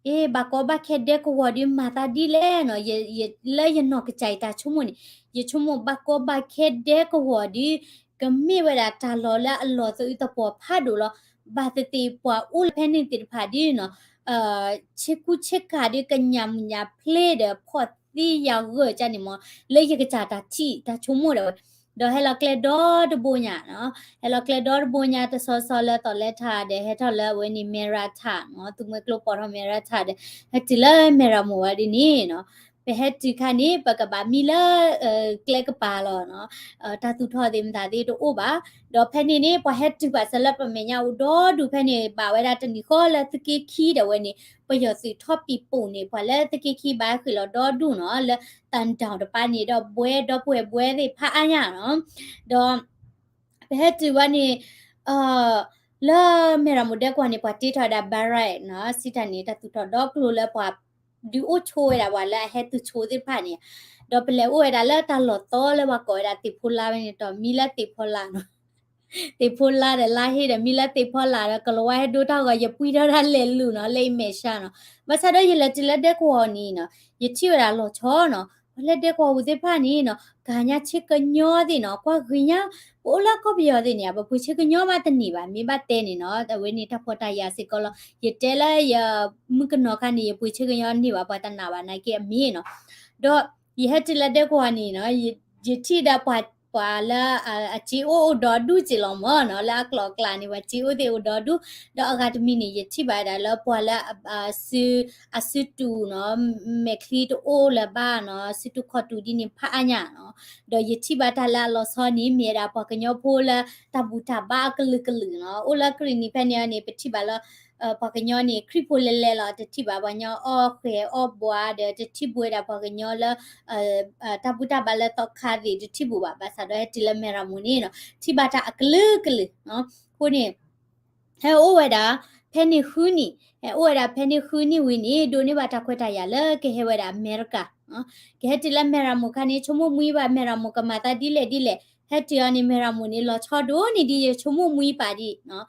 အ့ ဘၣ်ကီဘၣ်ခဲဒဲကဝီၤဒီးမၤသးဒ်လဲၣ်နီၤ လၢယနီၢ်ကစၢ်အံၤတၢ်ဆိကမိၣ်န့ၣ် ယဆိကမိၣ်ဘၣ်ကီဘၣ်ခဲဒဲကဝီၤဒီး ကမ့ၢ်ဝဲဒၣ်တၢ်လီၢ်လၢအလီၢ်သအုးသပှီၤဖးဒိၣ်လီၤ. ဘၣ်သ့ၣ်သ့ၣ်ပှၤအိၣ်လၢဖဲန့ၣ်သ့ၣ်တဖၣ်ဒီးနီၤ ဆ့ကူဆ့ကၤဒီးကညးမုၢ်ညါဖျ့ဒီးဖီၣ်သံယၤဂၢၢ်ကန့ၣ်မ့ၢ် လၢယကစၢ်တၢ်ထံၣ်တၢ်ဆိကမိၣ်ဒၣ်ဝဲ, ဒီးဟဲလီၤကျဲဒီတဘိညါနီၤ, ဟဲလီၤကျဲဒီတဘိညါတဆီဆီလၢသီလဲထးဒီး ဟဲထီၣ်လၢအဝဲန့ၣ် မဲရးထးနီၤ, သူမှဲကျိပိာ်ထီၣ်မဲရးထးဒီး ဟဲတုၤလၢမဲရးမိၢ်ဝဲဒ်န့ၣ်နီၤ, ပဟဲတုၤခါန့ၣ် ပကဘၣ်မံလၢ ကျဲကပၤလီၤနီၤ, တၢ်သူၣ်ထီၣ်သ့ၣ်မတၤသ့ၣ်တအိၣ်ဘၣ်, ဒီးဖဲန့ၣ်န့ၣ် ပှၤဟဲတုၤဘၣ်စၢၤလၢပမဲာ်ညါအိၣ်ဒီဒူၣ်ဖဲန့ၣ် ဘၣ်ဝဲဒၣ်တနံၤဃီလၢသုးက့ခံဒၣ်ဝဲန့ၣ် ပယီၤသုးထီၣ်ပံၤပိာ်န့ၣ် ပှၤလၢသုးက့ခံဘၣ်ဃ့ၢ်လီၤဒီဒူၣ်နီၤ, လၢတၢ်ဒၢတပၤန့ၣ်ဒီးဘှဲဒီပုၢ်ဝဲၢ်ဘှဲသ့ၣ်ဖးအါညါနီၤ, ဒီး ပဟဲတုၤဝဲန့ၣ် လၢမဲရၤမိၢ်ဒဲကဝီၤန့ၣ် ပှၤတ့ထီၣ်ဝဲဒၣ် barrack နီၤ, စံးတၢ်န့ၣ် တၢ်သူၣ်ထီၣ်ဒီကျိၤလၢပှၤဒုးအိၣ်ဆိဝဲဒၣ်ပှၤလၢအဟဲတုၤဆိသ့ၣ်တဖၣ်န့ၣ်, ဒီးပလဲၤအိၣ်ဝဲဒၣ်လၢတၢ်လီၢ်သီလၢပှၤကိးဝဲဒၣ်သ့ၣ်ဖိလါဝဲန့ၣ် ဒီးမံလၢသ့ၣ်ဖီလာ်နီၤ, သ့ၣ်ဖိလါဒီးလါဟ့ဒီးမံလၢသ့ၣ်ဖီလာ်ဒီး ကလီၤဝါဟဲဒိတၢ်ဂီၤ ယပှံၢ်ထီၣ်ဒၣ်လဲာ်လူၤနီၤ လၢအမဲာ်ဆှးနီၤ, ဘၣ်ဆၣ်ဒီးယလဲၤတုၤလၢဒဲကဝီၤန့ၣ်နီၤ ယထံၣ်ဝဲဒၣ်လီၤဆီနီၤ, ပှၤလၢဒဲကဝီၤပူၤသ့ၣ်တဖၣ်န့ၣ်နီၤ ကၤညါဆ့ကညီသ့ၣ်နီၤ ကွၢ်ဂ့ၤညါ, ပအိၣ်လၢကီၢ်ပယီၤသ့ၣ်န့ၣ် ပပှ့ၤဆ့ကညီမးတန့ၢ်ဘၣ်, မ့ၢ်ဘၣ်တဲန့ၣ်နီၤ အဝဲန့ၣ်တၢ်ဖှီၣ်တၢ်ယာ်စ့ၢ်ကီးလီၤ, ယတဲလၢယမုၣ်ကနီၤခါန့ၣ် ယပှ့ၤဆ့ကညီန့ၢ်ဘၣ် ပှၤတနာ်ဘၣ်နာ်က့အမ့ၢ်နီၤ, ဒီးယဟဲတုၤလၢဒဲကဝီၤန့ၣ်နီၤ ယထံၣ်ဒၣ်ပှၤ ပှၤလၢအစ့အိၣ်အိၣ်ဒီဒူၣ်စ့ၢ်လီၤမ့ၢ်နီၤ, လၢအကျိၤအကျဲန့ၣ် ပှၤစ့အိၣ်သ့ၣ်အိၣ်ဒီဒူၣ်, ဒီးအဂၤတမံၤန့ၣ် ယထံၣ်ဘၣ်ဝဲဒၣ်လၢပှၤလၢ အစုတူၢ်နီၤ, မဲာ်ချံတအိၣ်လၢၤဘၣ်နီၤ, စုတူၢ်ခီၣ်တူၢ်ဒ်န့ၣ်ဖးအါညါနီၤ, ဒီးယထံၣ်ဘၣ်တၢ်လၢအလီၤဆီန့ၣ် မ့ၢ်ဝဲဒၣ်ပှၤကညီဖိလၢတၢ်ဘူၣ်တၢ်ဘါအကလုာ်ကလုာ်နီၤ, အိၣ်လၢကရံၣ်နံၤဖဲန့ၣ်န့ၣ် ပထံၣ်ဘၣ်လၢ ပှၤကညီန့ၣ် ခရံာ်ဖိလဲၤလဲၤလီၤ, တထံၣ်ဘၣ်ပှၤကညီအီၣ်ဃဲၤအီၣ်ဘှါဒီး တထံၣ်ဘၣ်ဝဲဒၣ်ပှၤကညီလၢ တၢ်ဘူၣ်တၢ်ဘါလၢသီခါသ့ၣ် တထံၣ်ဘၣ်ဘၣ်, ဘၣ်ဆၣ်ဒီးဟဲတုၤလၢမဲရၤမိၢ်န့ၣ်နီၤ ထံၣ်ဘၣ်တၢ်အကလုာ်ကလုာ်နီၤ, အဃိန့ၣ် ဟဲအိၣ်ဝဲဒၣ် ဖဲန့ၣ်ဃုနံၣ်, ဟဲအိၣ်ဝဲဒၣ်ဖဲန့ၣ်ဃုနံၣ်ဝံၤန့ၣ် ဒိးန့ၢ်ဘၣ်တၢ်ခွဲးတၢ်ယာ်လၢကဟဲဝဲဒၣ်အမဲရကၤ, ကဟဲတုၤလၢမဲရၤမိၢ်ခါန့ၣ် ဆိကမိၣ်မှံဘၣ် မဲရၤမိၢ်ကမၤသးဒ်လဲၣ်ဒ်လဲၣ်, ဟဲတုၤအီၤန့ၣ် မဲရၤမိၢ်န့ၣ် လီၤဆီဒိၣ်န့ၢ်ဒ်ယဆိကမိၣ်မှံပာ်ဒံး,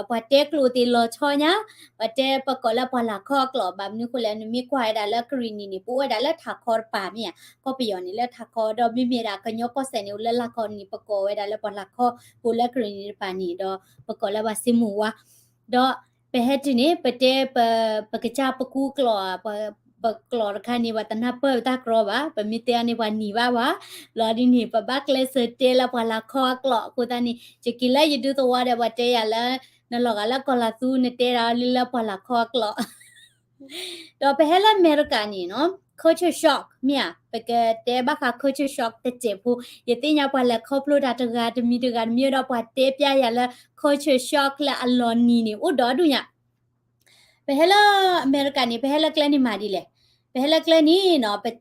ပှၤတဲကျိာ်သ့ၣ်လီၤဆီညါ, ပှၤတဲပကိးလၢပှၤလၤခီအကျိာ်, ဘၣ်မနုၤဃိလဲၣ် နမ့ၢ်ကွၢ်ဝဲဒၣ်လၢကရံၣ်နံၤန့ၣ် ပအိၣ်ဝဲဒၣ်လၢထးခီတပၤမ့ၢ်ဧါ, ကီၢ်ပယီၤန့ၣ်လၢထးခီ, ဒီးမ့မ့ၢ်ဒၣ်ကညီကီၢ်စဲၣ်န့ၣ် အိၣ်လၢလၤခီန့ၣ် ပကိးဝဲဒၣ်လၢပှၤလၤခီ, ပအိၣ်လၢကရံၣ်နံၤတပၤန့ၣ် ဒီးပကိးလၢပှၤစ့မူၤဝါ, ဒီးပဟဲတုၤန့ၣ် ပတဲပ ပကစၢ်ပကူကျိာ်, ပကျိာ်တခါန့ၣ် ပှၤတနၢ်ပၢၢ်ပတၢ်ကြီဘၣ်, ပမ့ၢ်တဲအီၤန့ၣ် ပှၤနံၤဘၣ်ပှၤ, လီၤဒ်န့ၣ် ပဘၣ်ကျဲးစၢးတဲလၢပှၤလၤခီအကျိာ်အဃိသတးန့ၣ် ယက့ၤလၢယဒူသဝီဒီး ပှၤတဲယၤလၢ နလီၤဂာ်လၢကီၢ်လၤသူ နတဲဒၣ်လၢပှၤလၤခီအကျိာ် ဒီးပဟဲလၢအမဲရကၤန့ၣ်နီၤ culture shock မ့ၢ်ဧါ, ပကတဲဘၣ်ဃး culture shock တစဲးဖိ, ယသ့ၣ်ညါပှၤလဲၤခီဖျိတၢ်တဂၤတမံၤတဂၤတမံၤဒီး ပှၤတဲပျဲယၤလၢ culture shock လၢအလီၤနံၤန့ၣ် အိၣ်ဒီဒူၣ်ညါ ပဟဲလၢအမဲရကၤန့ၣ် ပဟဲလၢကျဲန့ၣ်မၤဒ်လဲၣ်, ပဟဲလၢကျဲန့ၣ်နီၤ ပ လီ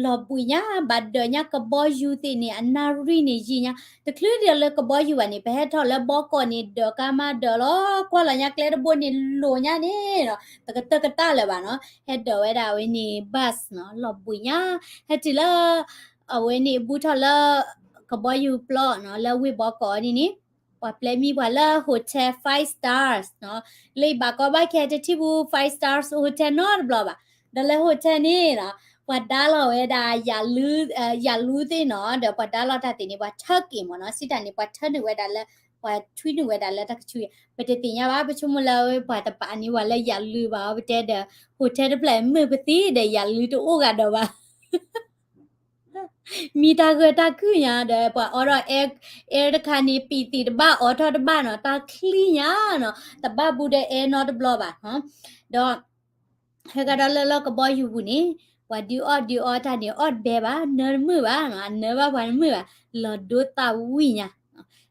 ၤဘှံးညါ ဘၣ်ဒၢးညါကဘီယူၤသ့ၣ်န့ၣ် အနၣ်ရံၣ်န့ၣ်ယံာ်ညါ, တချုးဒံးလၢကဘီယူၤဘၣ်န့ၣ် ပဟဲထီၣ်လၢဘီကီးန့ၣ် ဒၢးကါမးဒၢးလီၤ, ကွၢ်လီၤညါကျဲတဘိန့ၣ် လိၤညါန့ၣ်နီၤ တကတၢၢ်ကတၢၢ်လၢၤဘၣ်နီၤ, ဟဲဒၢးဝဲဒၣ်ဝဲန့ၣ် bus နီၤ လီၤဘှံးညါ, ဟဲတုၤလၢ အဝဲန့ၣ် ဘူးထီၣ်လၢ ကဘီယူၤပျီနီၤ လၢဝ့ၢ်ဘီကီးန့ၣ်န့ၣ် ပှၤပျဲမံပှၤလၢ hotel five stars နီၤ, လၢယဘၣ်ကီဘၣ်ခဲ တထံၣ်ဘူး five stars hotel နီတဘျီဘၣ်, ဒီးလၢ hotel န့ၣ်နီၤ ပှၤဒါလီၤဝဲဒၣ် ယၤလူသ့ၣ်နီၤ, ဒီးပှၤဒါလီၤတၢ်သ့ၣ်န့ၣ် ပှၤထၢက့ၤမ့ၢ်နီၤ, စံးတၢ်န့ၣ် ပှၤထၢနုာ်ဝဲဒၣ်လၢ ပှၤထွံနုာ်ဝဲဒၣ်လၢတၢ်ကဆူၣ်, ပတသ့ၣ်ညါဘၣ်, ပဆိကမိၣ်လၢပှၤတပာ်န့ၢ်ပှၤလၢယၤလူဘၣ်, ပတဲဒီး hotel တဖျၢၣ်မုာ်ပသံဒီး ယၤလူတအိၣ်ဂၤဒီးဘၣ် မံတၢ်ဂၢၢ်တၢ်ကုၢ်ညါဒီး ပှၤအိးထီၣ် air, air တခါန့ၣ် ပံာ်သံးတဘၣ် အိးထီၣ်တဘၣ်နီၤ, တၢ်ချံညါနီၤ, တဘၣ်ဘူးဒီး air နီတဘျီဘၣ်, ဒီး ဟဲကဒီးလၢလီၢ်ကဘီယူၤပူၤန့ၣ် ပှၤဒုးအီၣ်ဒုးအီတၢ်န့ၣ် အီၣ်တဘဲဘၣ်, နၢတမုာ်ဘၣ်နီၤ, အနၢဘၣ်ပှၤတမုာ်ဘၣ်, လီၤဒိသးဝံၣ်ညါ,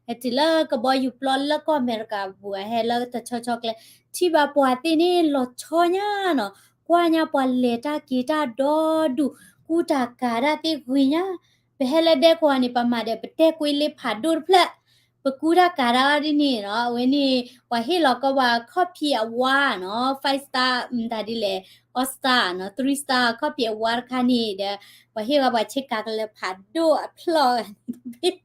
ဟဲတုၤလၢကဘီယူၤပျီလၢကီၢ်အမဲရကၤပူၤ ဟဲလၢတဆီဆီကျဲ ထံၣ်ဘၣ်ပှၤသ့ၣ်န့ၣ် လီၤဆီညါနီၤ, ကွၢ်ညါပှၤလဲၤတၢ်က့ၤတၢ်ဒီဒူၣ်, ကူတၢ်ကၤတၢ်သ့ၣ်ဂ့ၤညါ, ပဟဲလၢဒဲကဝီၤန့ၣ် ပမၤဒီးပတဲကွ့လ့ဖးဒိၣ်တဖျၢၣ်, ပကူတၢ်ကၤတၢ်ဒ်န့ၣ်နီၤ, အဝဲန့ၣ် ပှၤဟ့ၣ်လီၤကီးပှၤ coffee award နီၤ, five star မတၤဒ်လဲၣ်, all star နီၤ, three star coffee award တခါန့ၣ်ဒီး ပှၤဟ့ၣ်ဝဲပှၤဆ့ကၤကလၢၤဖးဒိၣ်အဖျီၣ်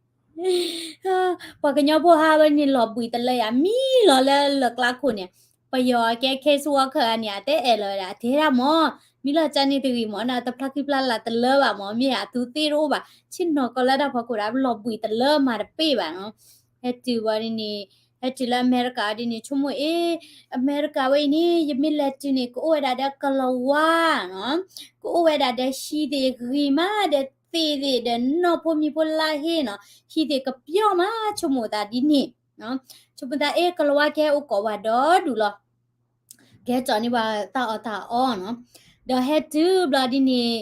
ပှၤကညီဖိဟးဝဲန့ၣ် လီၤဘှံးတလၢယၤ, မံလီၤလၢလၢကျါခိၣ်န့ၣ်, ပယီၤအကဲ case worker န့ၣ် အတဲအဲၣ်လီၤဝဲဒၣ် အတဲဒၣ်မ့ၢ်, မံလီၤကန့ၣ်တဂ့ၤမ့ၢ်နီၤ, တဖျါခံဖျါလၢ်တလၢဘၣ်မ့ၢ်, မ့ၢ်အသူသ့ၣ်တအိၣ်ဘၣ်, ဆ့ၣ်နီၤကီးလၢတၢ်ဖီခိၣ်ဒီး လီၤဘှံးတလၢမၤတပ့ၢ်ဘၣ်နီၤ, ဟဲတုၤဝဲန့ၣ် ဟဲတုၤလၢအမဲရကၤဒ်န့ၣ် ဆိကမိၣ်အ့ၣ် အမဲရကၤဝဲအံၤန့ၣ် ယမ့ၢ်လဲၤတုၤန့ၣ် ကအိၣ်ဝဲဒၣ်ဒီးကလၤဝါနီၤ, ကအိၣ်ဝဲဒၣ်ဒီးဟံးသ့ၣ်ဂ့ၤမး ဒီးသ့ၣ်သ့ၣ်ဒီးနီၢ်ဖိမံၤဖိလါဟ့နီၤ, ဟံးသ့ၣ်ကပျီမး ဆိကမိၣ်သးဒ်န့ၣ်, ဆိကမိၣ်သးအ့ၣ် ကလၤဝါကဟဲအိၣ်ကိးပှၤဒီဒူၣ်လီၤ. ကဟဲစိာ်န့ၢ်ပှၤတၢ်အီၣ်တၢ်အီနီၤ, ဒီးဟဲတုၤဘျီဒ်န့ၣ်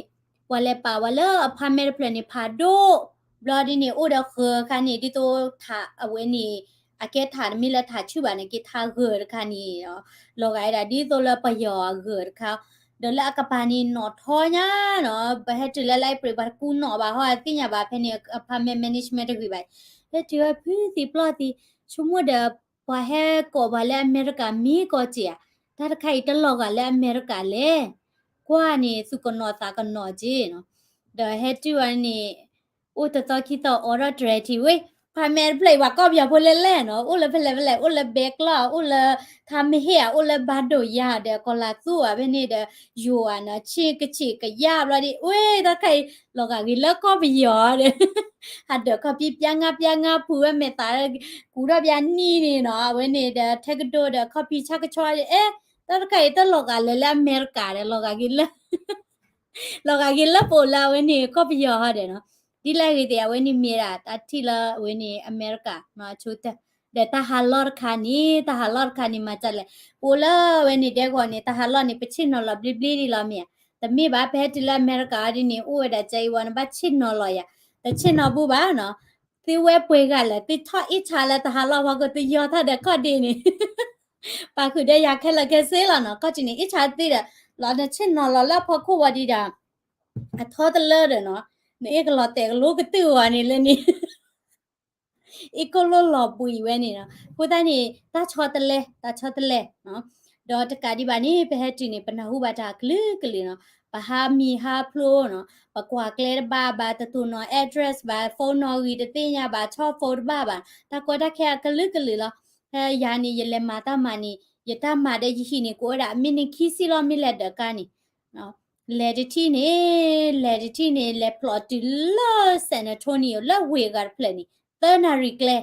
ပှၤလဲၤပာ်ဝဲလၢ apartment တဖျၢၣ်န့ၣ် ဖးဒိၣ်, ဘျီဒ်န့ၣ် အိၣ်ဒီးဃၢၤအခါန့ၣ် ဒ်သိးထးအဝဲန့ၣ် အကဲထးတမ့ၢ်လၢထးဆူၣ်ဘၣ်န့ၣ် က့ၤထးဂၢၤတခါန့ၣ်, လီၤဂာ်ဝဲဒၣ်ဒ်သိးလၢပယီၤအဂၢၤတခါ, ဒီးလၢအကပၤန့ၣ်နီၣ်ထီညါနီၤ, ပဟဲတုၤလၢလၢအ့ဖြ့ၣ် ပှၤတကူနီၣ်ဘၣ်ဟီ သ့ၣ်ညါဘၣ်ဖဲန့ၣ် apartment management တဂ့ၤဘၣ်, ဟဲတုၤဝဲဖုသံပျီၢ်သံ, ဆိကမိၣ်ဒီး ပှၤဟဲကိးပှၤလၢအမဲရကၤမ့ၢ်ကီးက့ၤဧါ, တၢ်တခါအံၤ တလီၤဂာ်လၢအမဲရကၤလဲၣ်, ကွၢ်န့ၣ် သူၣ်ကနီၤသးကနီၤက့ၤနီၤ, ဒီးဟဲတုၤဝဲန့ၣ် အိၣ်တသီခံသီ အိးထီၣ်တြဲၤထံဝဲ, apartment တဖျၢၣ်အံၤ ပှၤကီၢ်ပယီၤဖိလဲၣ်လဲၣ်နီၤ, အိၣ်လၢဖဲလဲၣ်ဖဲလဲၣ်, အိၣ်လၢဘဲကျီၢ်, အိၣ်လၢထါမဟ့ၣ်ဧါ, အိၣ်လၢဘၣ်ဒိၣ်ယၤဒီး ကီၤလၤသူဧါဖဲန့ၣ်ဒီး ယိၤဧါနီၤ, ဆ့ကဆ့ၣ်ကယၢ်ဘျီဒ် ဝဲ တၢ်တခါအံၤ လီၤဂာ်ဂ့ၤလၢကီၢ်ပယီၤဒီး ဟးဒၢးခီၣ်ဖံးပျါငါပျါငါ ဖုးဝဲမဲာ်သး ကူထီၣ်ပျါနံၣ်န့ၣ်နီၤ, အဝဲန့ၣ်ဒီးထဲကဒိဒီးခီၣ်ဖံးဆၣ်ကဆီဒီး အဲ တၢ်တခါအံၤ တလီၤဂာ်လၢၤလၢအမဲရကၤဒီး လီၤဂာ်ဂ့ၤလၢ လီၤဂာ်ဂ့ၤလၢပအိၣ်လၢအဝဲန့ၣ် ကီၢ်ပယီၤဟီဒီးနီၤ, ဒ်လဲၣ်ဂ့ၤသ့ၣ် အဝဲန့ၣ်မ့ၢ်ဒၣ်တၢ်ထံၣ်လၢအဝဲန့ၣ် အမဲရကၤနီၤ, ဆိတၢ် ဒီးတၢ်ဟးလီၢ်တခါန့ၣ် တၢ်ဟးလီၢ်တခါန့ၣ် မၤဒ်လဲၣ်, ပအိၣ်လၢအဝဲန့ၣ်ဒဲကဝီၤန့ၣ် တၢ်ဟးလီၢ်န့ၣ် ပဆ့ၣ်နီၤလီၤဘျ့ဘျ့ဒ်လီၤမ့ၢ်ဧါ, တမ့ၢ်ဘၣ် ပဟဲတုၤလၢအမဲရကၤဒ်န့ၣ် အိၣ်ဝဲဒၣ်ကအံၤဝဲ နဘၣ်ဆ့ၣ်နီၤလီၤယၤ, တဆ့ၣ်နီၤဘူဘၣ်နီၤ, သုဝဲပှဲၤဂၤလၢာ် သုထီၣ်အ့ၣ်ဆါလၢတၢ်ဟးလီၢ်ဖီခိၣ် သုယီၤထီၣ်ဒီးခီၣ်ဒ့န့ၣ် ပာ်ဃုာ်ဒီးယၤခဲလၢာ်ခဲဆ့လီၤနီၤ, ခီၣ်ထံးန့ၣ်အ့ၣ်ဆါသ့ဒီး လီၤနဆ့ၣ်နီၤလီၤလၢအဖီခိၣ်ဝံၤဒံးဒီး အထီတလၢဒီးနီၤ, နအ့ၣ်ကလီၤတဲာ်ကလိကတုာ်ဝဲန့ၣ်လၢန့ၣ် အ့ၣ်ကိၣ်လိၣ်လီၤဘှံးဝဲန့ၣ်နီၤ, အဃိသတးန့ၣ် တၢ်ဆီတလဲ တၢ်ဆီတလဲနီၤ, ဒီးတကးဒံးဘၣ်န့ၣ် ပဟဲတုၤန့ၣ် ပနၢ်ဟူဘၣ်တၢ်ကလုာ်ကလုာ်နီၤ, ပဟးမံၤဟးဖျိနီၤ, ပကွၢ်ကျဲတဘၣ်ဘၣ် တတိၢ်နီၣ် address ဘၣ်, phone နီၣ်ဂံၢ်တသ့ၣ်ညါဘၣ်, ဆီ phone တဘၣ်ဘၣ်, တၢ်ကီတၢ်ခဲအကလုာ်ကလုာ်လီၤ. ဖဲယၤန့ၣ် ယလဲၤမၤတၢ်မၤန့ၣ် ယတၢ်မၤဒီးယဟံၣ်န့ၣ် ကအိၣ်ဝဲဒၣ် မံးနံးခံဆံလီၤ မ့ၢ်လဲၤဒၢးကါန့ၣ် လဲၤတထံၣ်န့ၣ် လဲၤတထံၣ်န့ၣ် လဲၤဖျိးတုၤလၢ San Antonio လၢဝ့ၢ်အဂၤတဖျၢၣ်န့ၣ် သၢနၣ်ရံၣ်ကျဲ,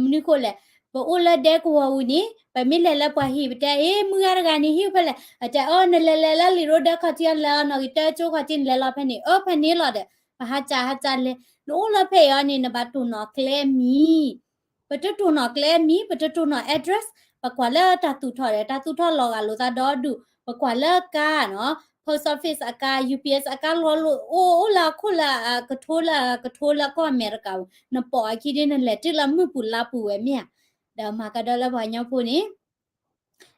မနုၤဃိလဲၣ်, ပအိၣ်လၢဒဲကဝီၤဝံၤန့ၣ် ပမ့ၢ်လဲၤလၢပှၤဟံၣ် ပတဲ အ့ မုၢ်ဂၤတဂၤန့ၣ် ဟံၣ်ဖဲလဲၣ်, အတဲအီၤ နလဲၤလဲၤလၢလံာ်ရိဒၢခီၣ်ထံး အလဲၤအီၤနီၣ်ဂံၢ်တၢကၠိခီၣ်ထံး နလဲၤလီၤဖဲန့ၣ် အၢ ဖဲန့ၣ်လီၤဒီး ပဟးကးဟးကးလဲၤ, နအိၣ်လၢဖဲအံၤအီၤန့ၣ် နဘၣ်တိၢ်နီၣ်ကျဲမံၤ ပတတိၢ်နီၣ်ကျဲမံၤ ပတတိၢ်နီၣ် address ပကွၢ်လၢတၢ်သူၣ်ထီၣ်ဒီး တၢ်သူၣ်ထီၣ်လီၤဂာ်လိာ်သးဒီဒူၣ် ပကွၢ်လၢကါနီၤ post office အကါ ယူပီအက်စ် အကါလီၤလိာ်အိၣ်အိၣ်လၢအခိၣ်လၢအကထိလၢအကထိလၢကီၢ်အမဲရကၤပူၤ နပိာ်အခံဒ်နလဲၤတုၤလၢမုၢ်ပူၤလါပူၤဝဲ မ့ၢ်ဧါ, ဒီးမၤကဒီးလၢပှၤကညီဖိန့ၣ်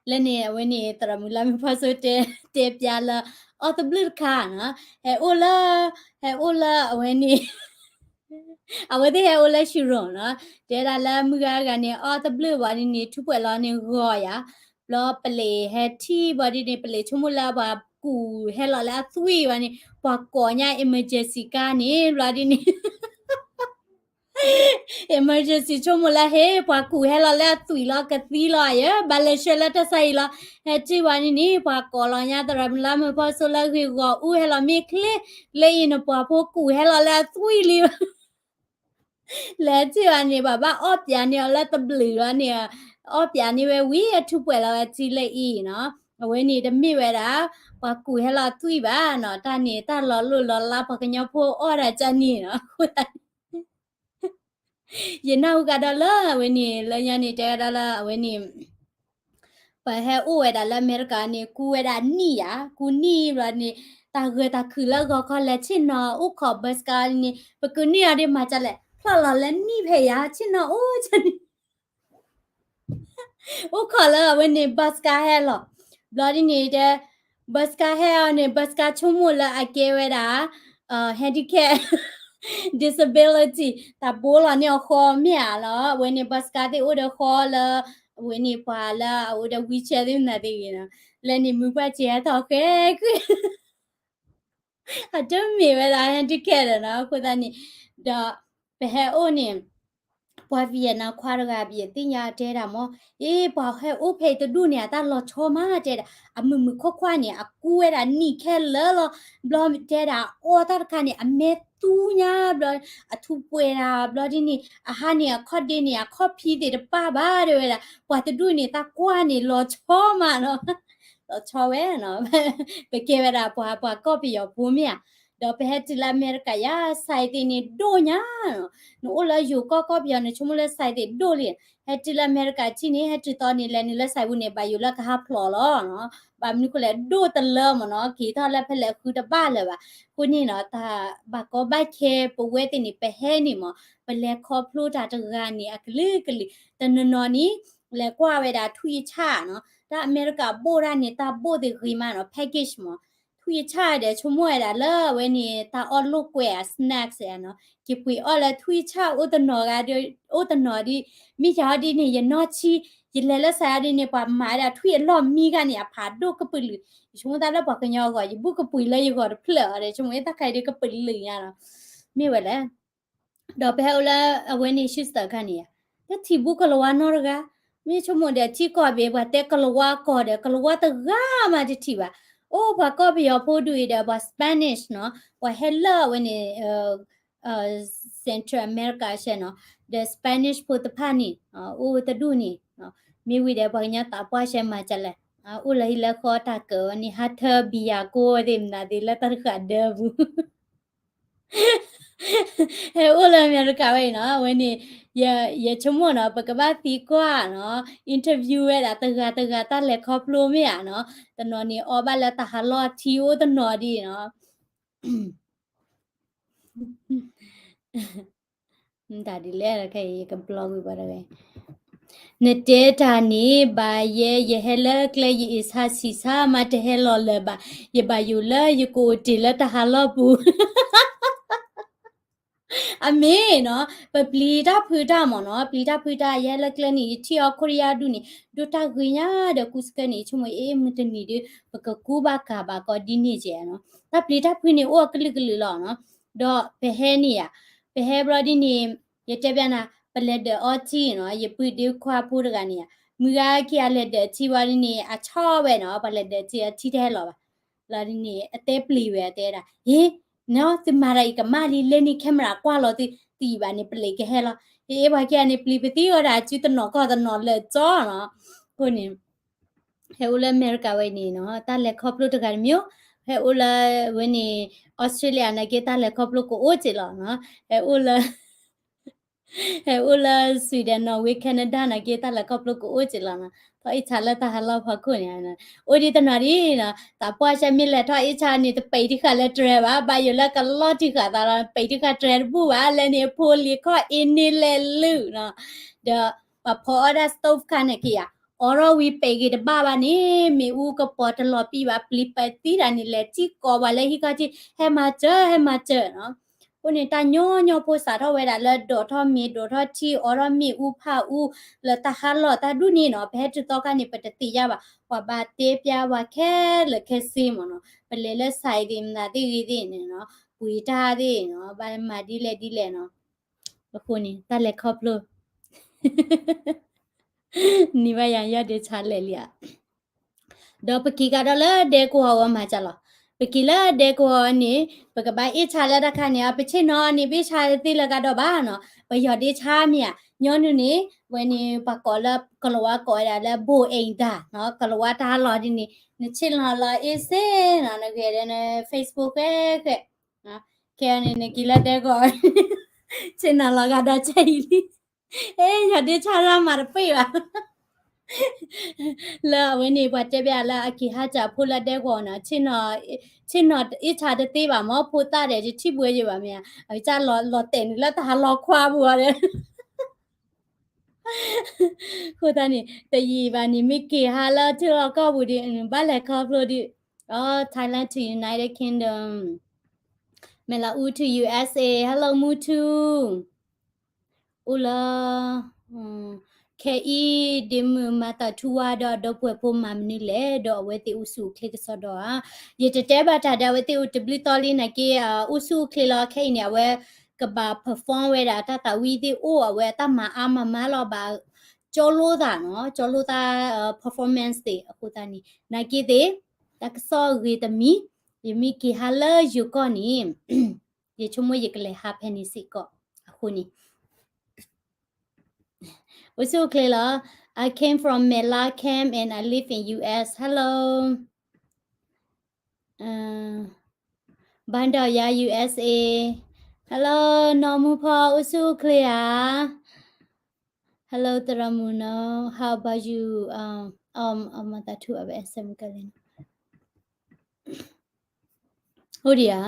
လၢန့ၣ် အဝဲန့ၣ် သရၣ်မုၣ်လါမုၢ်ဖီဆိတဲ တဲပျါလၢ အီၣ်သဘျုၣ်တခါနီၤ ဟဲအိၣ်လၢ ဟဲအိၣ်လၢအဝဲန့ၣ် အဝဲသ့ၣ်ဟဲအိၣ်လၢ Huron နီၤ တဲဒၣ်လၢမုၢ်ဂၤဂၤန့ၣ် အီၣ်သဘျုၣ်ဘၣ်ဒ်န့ၣ် ထူးပှဲၤလီၤန့ၣ်ဂီၤယၤ ဘျီပလံးဟဲထံၣ်ဘၣ်ဒ်န့ၣ် ပလံးဆိကမိၣ်လၢပှၤကူၣ်ဟဲလီၤလၢအသွံၣ်ဘၣ်န့ၣ် ပှၤကိးညါ emergency ကါန့ၣ် ဘျီဒ်န့ၣ် emergency ဆိကမိၣ်လၢဟ့ၣ် ပှၤကူၣ်ဟဲလီၤလၢအသွံၣ်လီၤ ကသံလီၤယဲ ဘၣ်လဲၤဆှၢလၢတၢ်ဆါအံၤလီၤ ဟဲထံၣ်ဘၣ်ဒ်န့ၣ် ပှၤကိးလီၤညါ သရၣ်မုၣ်လါမုၢ်ဖီဆိလၢဂ့ၢ်ဂီၢ်အူဟဲလီၤမ့ၢ်ချ့ လၢအံၤနပှၤဖိကူၣ်ဟဲလီၤလၢအသွံၣ်လံ လဲၤထံၣ်ဘၣ်န့ၣ် ဘၣ်ဘၣ်အီၣ်ပၠးန့ၢ်အီၤလၢသဘျုးလီၤန့ၣ် အီၣ်ပၠးန့ၢ်ဝဲဝံၤ အထူးပှဲၤလီၤဝဲထံလၢအံၤနီၤ အဝဲန့ၣ်တမ့ၢ်ဝဲဒၣ် ပှၤကူၣ်ဟဲလီၤသွံၣ်ဘၣ်နီၤ တၢ်န့ၣ်တၢ်လီၤလိၢ်လီၤလးပှၤကညီဖိအီၣ်ဒၣ်ကၢ်န့ၣ်နီၤ အဃိသတး ယနၢ်ဟူကဒီးလၢအဝဲန့ၣ် လၢညါန့ၣ် တဲဝဲဒၣ်လၢအဝဲန့ၣ် ပှၤဟဲအိၣ်ဝဲဒၣ်လၢအမဲရကၤန့ၣ် ကူဝဲဒၣ်နံၣ်ယၤ ကူနံၣ်ဘျီန့ၣ် တၢ်ဂၢၢ်တၢ်ခုၣ်လၢဂီၤခီလဲၤဆ့ၣ်နီၤ အိၣ်ခိး bus ကါန့ၣ် ပကူနံၣ်အီၤဒ်မၤဒ်လဲၣ် ဖျီၣ်လီၤလၢနံၣ်ဖဲယၤ ဆ့ၣ်နီၤအိၣ်န့ၣ် အိၣ်ခိးလၢအဝဲန့ၣ် bus ကါဟဲလီၤ ဘျီဒ်န့ၣ်တဲ bus ကါဟဲအီၤန့ၣ် bus ကါဆိကမိၣ်လၢအကဲဝဲဒၣ် handicap disability တၢ်ဘိလီၤန့ၢ်အဃီမ့ၢ်ဧါလီၤ အဝဲန့ၣ် bus ကါသ့ၣ်အိၣ်ဒီးဃီလၢ အဝဲန့ၣ်ပှၤလၢအအိၣ်ဒီး wheelchair သ့ၣ်မနုၤသ့ၣ်ဂ့ၤနီၤ လၢန့ၣ်မုၢ်ပှၢ်စ့ဟဲထီၣ်ဃဲဃု အတမ့ၢ်ဝဲဒၣ် handicap ဒီးနီၤ အဃိသတးန့ၣ် ဒီးပဟဲအိၣ်န့ၣ် ပှၤ Vietnam ခွါတဂၤ ယသ့ၣ်ညါတဲဒၣ်မၢ်, အ့ ပှၤဟဲအိၣ်ဖဲအံၤတဒူၣ်န့ၣ် အတၢ်လီၤဆီမးတဲဒၣ်, အမုာ်မုာ်ခွါခွါန့ၣ် အကူဝဲဒၣ်နံၣ်ခဲလၢာ်လီၤ, ဘျီတဲဒၣ် အီၣ်တၢ်တခါန့ၣ် အမဲာ်သူညါဘျီ, အထူးပှဲၤဒၣ်ဘျီဒ်န့ၣ် အဟါန့ၣ် အခီၣ်ဒ့န့ၣ် အခီၣ်ဖံးသ့ၣ်တပၣ်ဘၣ်တဲဝဲဒၣ်, ပှၤတဒူၣ်န့ၣ် တၢ်ကွၢ်န့ၣ်လီၤဆီမးနီၤ, လီၤဆီဝဲနီၤ, ပကဲဝဲဒၣ်ပှၤ ပှၤကီၢ်ပယီၤဖိမ့ၢ်ဧါ, ဒီးပဟဲတုၤလၢအမဲရကၤယါ ဆိုင်သ့ၣ်န့ၣ်ဒိၣ်ညါနီၤ, နအိၣ်လၢယိၤကီၢ်ကီၢ်ပယီၤ နဆိကမိၣ်လၢ ဆိုင်သ့ၣ်ဒိၣ်လံ, ဟဲတုၤလၢအမဲရကၤထံၣ်န့ၣ် ဟဲတုၤသီန့ၣ် လဲၤနုာ်လၢ ဆိုင်ပူၤန့ၣ် ဘၣ်ယိၣ်လၢကဟးဖျိးလီၤနီၤ, ဘၣ်မနုၤဃိလဲၣ် ဒိၣ်တလၢမ့ၢ်နီၤ, က့ၤထီၣ်လၢဖဲလဲၣ်ဃုတဘၣ်လၢၤဘၣ်, အဃိန့ၣ်နီၤ တၢ်ဘၣ်ကီဘၣ်ခဲပဝဲသ့ၣ်န့ၣ် ပဟဲန့ၣ်မ့ၢ် ပလဲၤခီဖျိတၢ်တဂၤန့ၣ် အကလုာ်ကလုာ်, တနီၤနီၤန့ၣ် လဲၤကွၢ်ဝဲဒၣ်ထွံၣ်အဆၣ်နီၤ, တၢ်အမဲရကၤဘိၣ်တၢ်န့ၣ် တၢ်ဘိၣ်သ့ၣ်ဂ့ၤမးနီၤ, package မ့ၢ် ထွံၣ်အဆၣ်ဒီး ဆိကမိၣ်ဝဲဒၣ်လၢအဝဲန့ၣ် တၢ်အီၣ်လိာ်ကွဲအ snacks နီၤ, က့ၤပှ့ၤအီၣ်လၢထွံၣ်အဆၣ်အိၣ်တနီၤဂၤဒီး အိၣ်တနီၤဒ် မ့ၢ်ယၤအီၤဒ်န့ၣ် ယနီၢ်ဆံ, ယလဲၤလၢ ဆိုင်အီၤဒ်န့ၣ် ပှၤမၤဝဲဒၣ်ထွံၣ်အလီၢ်မံဂၤန့ၣ် အဖးဒိၣ်ကပုာ်လုာ်, ယဆိကမိၣ်တၢ်လၢပှၤကညီအဂီၢ် ယဘူၣ်ကပုာ်လၢယဂီၢ်တဖျၢၣ်အီၤဒီး ဆိကမိၣ်တၢ်ခါအံၤဒီးကပုာ်လုာ်ညါနီၤ, မ့ၢ်ဝဲလဲၣ် ဒီးပဟဲအိၣ်လၢအဝဲန့ၣ် ရှုစၢခါန့ၣ်ဧါ, တထံၣ်ဘူၣ်ကလၤဝါနီတဂၤ, မ့ၢ်ဆိကမိၣ်ဒီးထံကီၢ်ဘ့ၣ် ပှၤတဲကလၤဝါကီၢ်ဒီး ကလၤဝါတဂၤမးတထံၣ်ဘၣ်, အိၣ်ပှၤကီၢ်ပယီၤဖိဒူၣ်အံၤဒီး ပှၤ Spanish နီၤ, ပှၤဟဲလၢအဝဲန့ၣ် Central America ရှဲနီၤ, ဒီး Spanish ဖိတဖၣ်န့ၣ် အိၣ်တဒူၣ်န့ၣ်, မ့ၢ်ဝံၤဒီးပှၤကညီသးပှၢ်ရှဲမၤကလဲၣ်, အိၣ်လၢဟံၣ်လၢဃီတၢ်ကၢၤဝဲန့ၣ် ဟးထၢဘံယၤကိၢ်သ့ၣ်မနုၤသ့ၣ် လၢတၢ်တဃာ်ဒၢပူၤ ဟဲအိၣ်လၢအမဲရကၤဝဲအံၤနီၤ, အဝဲန့ၣ် ယဆိကမိၣ်နီၤ ပကဘၣ်သံကွၢ်နီၤ interview ဝဲဒၣ်တဂၤတဂၤ တၢ်လဲၤခီဖျိမ့ၢ်ဧါနီၤ, တနီၤန့ၣ် အီၣ်ဘၣ်လၢတၢ်ဟးလီၢ်ထံအိၣ်တနီၤဒ်နီၤ မတၤဒ်လဲၣ် ခဲအံၤယကဘျီကွံာ်ပှၤတဂၤ, နတဲတၢ်န့ၣ် ဘၣ်ယဲ ယဟဲလၢကျဲ ယအ့ၣ်ဆါဆံးဆါမး တဟဲလီၤလၢၤဘၣ်, ယဘၣ်ယိၣ်လၢယကအိၣ်တ့ၢ်လၢတၢ်ဟးလီၢ်ပူၤ အမ့ၢ်နီၤ, ပပျံၤတၢ်ဖုးတၢ်မ့ၢ်နီၤ, ပျံၤတၢ်ဖုးတၢ် ယဟဲလၢကျဲန့ၣ် ယထံၣ်အီၤခိရံယါဒူၣ်န့ၣ် ဒိၣ်တၢ်ဂ့ၤညါဒီးကူစကၢၢ်န့ၣ် ယဆိကမိၣ်အ့ၣ် မုၢ်တနံၤဒီး ပကကူဘၣ်ကၤဘၣ်ကီးဒ်န့ၣ်ကဲနီၤ, တၢ်ပျံၤတၢ်ဖုးန့ၣ် အိၣ်အကလုာ်ကလုာ်လီၤနီၤ, ဒီးပဟဲန့ၣ်ယါ, ပဟဲဘျီဒ်န့ၣ် ယတဲပျးနၤ ပလဲၤဒၢးအီထံနီၤ, ယပုၢ်ဒ့ခွါဖိတဂၤန့ၣ်ယါ, မုၢ်ဂၤခံဂၤလဲၤဒၢးထံဝံၤဒ်န့ၣ် အဆီၣ်ဝဲနီၤ, ပှၤလဲၤဒၢးထံအထံတဟဲလီၤဘၣ် လီၤဒ်န့ၣ် အတဲပျံၤဝဲ အတဲဒၣ် ဟ့, နီၤ သုမၤတၢ်အံၤကမၣ်လံ လဲန့ၢ် camera ကွၢ်လီၤသု တယံာ်ဘၣ်န့ၣ် ပလ့းကဟဲလီၤ, ဟ့ ပှၤခံဂၤန့ၣ် ပျံၤပသံအီၤဒၣ်အစုတနီၤကီၢ်တနီၤလၢာ်ကၠီနီၤ, အဃိန့ၣ် ဟဲအိၣ်လၢအမဲရကၤဝဲန့ၣ်နီၤ တၢ်လဲၤခီဖျိတဂၤတမံၤ, ဟဲအိၣ်လၢဝဲန့ၣ် Australia နာ်က့ တၢ်လဲၤခီဖျိကအိၣ်က့ၤလီၤနီၤ, ဟဲအိၣ်လၢ ဟဲအိၣ်လၢ Sweden, Norway, Canada နာ်က့ တၢ်လဲၤခီဖျိကအိၣ်က့ၤလီၤနီၤ, ထီၣ်အ့ၣ်ဆါလၢတၢ်ဟးလီၢ်ဖီခိၣ်န့ၣ်, အိၣ်ဒ်တနီၤဒ်နီၤ, သးပှၢ်ရှဲမ့ၢ်လဲၤထီၣ်အ့ၣ်ဆါန့ၣ် တပံးတဃာ်လၢတြဲၤဘၣ်, ဘၣ်ယိၣ်လၢကလီၢ်တံၢ်ဃာ်သးဒီး ပံးတဃာ်တြဲၤတဘူၣ်ဘၣ်, လဲန့ၣ်အဖိလံၤခီၣ်အ့န့ၣ်လဲၤလုၢ်နီၤ, ဒီးပှၤဖီအီၣ်ဒၣ် stove ခါနာ်က့ဧါ, အီထီၣ်ဝံၤပံးက့ၤတဘၣ်ဘၣ်န့ၣ် မ့ၣ်အူကပီၤတလီၤပံာ်ဘၣ် ပျံၤပသံတၢ်န့ၣ် လဲၤစံၣ်ကိးပှၤလၢဟံၣ်ခီၣ်ထံး ဟဲမၤစၢၤ ဟဲမၤစၢၤနီၤ, အဃိန့ၣ် တၢ်ညီညီဖိစးထီၣ်ဝဲဒၣ်လၢဒိးထီၣ်မ့ၤ ဒိးထီၣ်ထံ အီထီၣ်မ့ၣ်အူဖးအူ လၢတၢ်ဟးလီၢ်တၢ်ဒူၣ်န့ၣ်နီၤ, ပဟဲတုၤသီခါန့ၣ် ပတသ့ၣ်ညါဘၣ်, ပှၤဘၣ်တဲပျးဝဲခဲလၢာ်ခဲဆ့မ့ၢ်နီၤ, ပလဲၤလၢ ဆိုင် သ့ၣ်မနုၤသ့ၣ်ဂ့ၤသ့ၣ်န့ၣ်နီၤ, ပှ့ၤတၢ်သ့ၣ်နီၤ, ဘၣ်မၤဒ်လဲၣ်ဒ်လဲၣ်နီၤ, အဃိန့ၣ် တၢ်လဲၤခီဖျိ နံၤဘၣ်ယၤယီၢ်ဒ့ဆါလဲာ်လံဧါ, ဒီးပက့ၤကဒီးလၢဒဲကဝီၤဝဲမၤစၢၤလီၤ, ပက့ၤလၢဒဲကဝီၤန့ၣ် ပကဘၣ်အ့ၣ်ဆါလၢတၢ်ခါန့ၣ် ပဆ့ၣ်နီၤန့ၣ် ပအ့ၣ်ဆါတသ့လၢကဒီးဘၣ်နီၤ, ပယီၤဒ့ဆါမ့ၢ်ဧါ, ညီနုၢ်န့ၣ် ဝဲန့ၣ် ပှၤကိးလၢ ကလၤဝါကိးဝဲဒၣ်လၢ ဘိၣ်အ့ၣ်ဒါနီၤ, ကလၤဝါတၢ်ဟးလီၢ်ဒ်န့ၣ် နဆ့ၣ်နီၤလီၤအ့ၣ်စ့နီၤ, နဂဲၤဒီးန Facebook ဃဲဃဲ ခဲအံၤန့ၣ် နက့ၤလၢဒဲကဝီၤ ဆ့ၣ်နီၤလီၤဂာ်ဒီးဆဲအံၤလံ, အဲ ယီၤဒ့ဆါရၣ်မၤတပ့ၢ်ဘၣ် လၢအဝဲန့ၣ် ပှၤတဲဘၣ်လၢအက့ၤဟးစၢ်ဖိလၢဒဲကဝီၤနီၤ, ဆ့ၣ်နီၤအ့ၣ်ဆါတသ့ဘၣ်မ့ၢ် ဖိသၣ်ဒီးတထံၣ်ဘှဲယဲၢ်ဘၣ်မ့ၢ်ဧါ, အကစၢ်လီၤတဲာ်န့ၣ်လၢတၢ်ဟးလီၤခွါပူၤအီၤဒီး အဃိသတးန့ၣ် တယံာ်ဘၣ်န့ၣ် မ့ၢ်က့ၤဟးလၢထံလီၢ်ကီၢ်ပူၤဒီး ဘၣ်လဲၤခီဖျိဒီး အ Thailand to United Kingdom မဲၢ်လးအူ to USA, hello မူထူ အိၣ်လၢ ခဲအံၤ ဒ့မုၢ်မၤသးထူဝါဒီးဒီပုၢ်ဝဲၢ်ဖိမၤမနုၤလဲၣ်, ဒီးအဝဲသ့ၣ်အိၣ်ဆူၣ်အိၣ်ချ့ကစီဒီဧါ, ယတတဲဘၣ်တၢ်ဒီးအဝဲသ့ၣ်အိၣ်တဘျုးသီလံနာ်က့ အိၣ်ဆူၣ်အိၣ်ချ့လီၤ, ခဲအံၤန့ၣ် အဝဲ က ကဘၣ် perform ဝဲဒၣ်တၢ်သးဝံၣ်သ့ၣ်အိၣ် အဝဲအတၢ်မၤအါမၤမါလီၤ ဘၣ်ကၠီလိသးနီၤ, ကၠီလိသး performance သ့ၣ်အဃိသတးန့ၣ် နာ်က့သ့ၣ် တၢ်ကစီၣ်အဂ့ၤတမံၤ ယမ့ၢ်က့ၤဟးလၢယိၤကီၢ်န့ၣ် ယဆိကမိၣ်ယကလဲၤဟးဖဲန့ၣ်စ့ၢ်ကီး အဃိန့ၣ် အိၣ်ဆူၣ်အိၣ်ချ့လီၤ. I came from Mela camp and I live in U S. Hello. ဘၣ်ဒီးယၤ U S A. Hello နီၢ်မူဖီ အိၣ်ဆူၣ်အိၣ်ချ့ဧါ. Hello သရၣ်မုၣ်နီၤ how about you? အမၤသးထူအဝဲ S M ကလဲၣ်နီၤ အိၣ်ဒံးဧါ.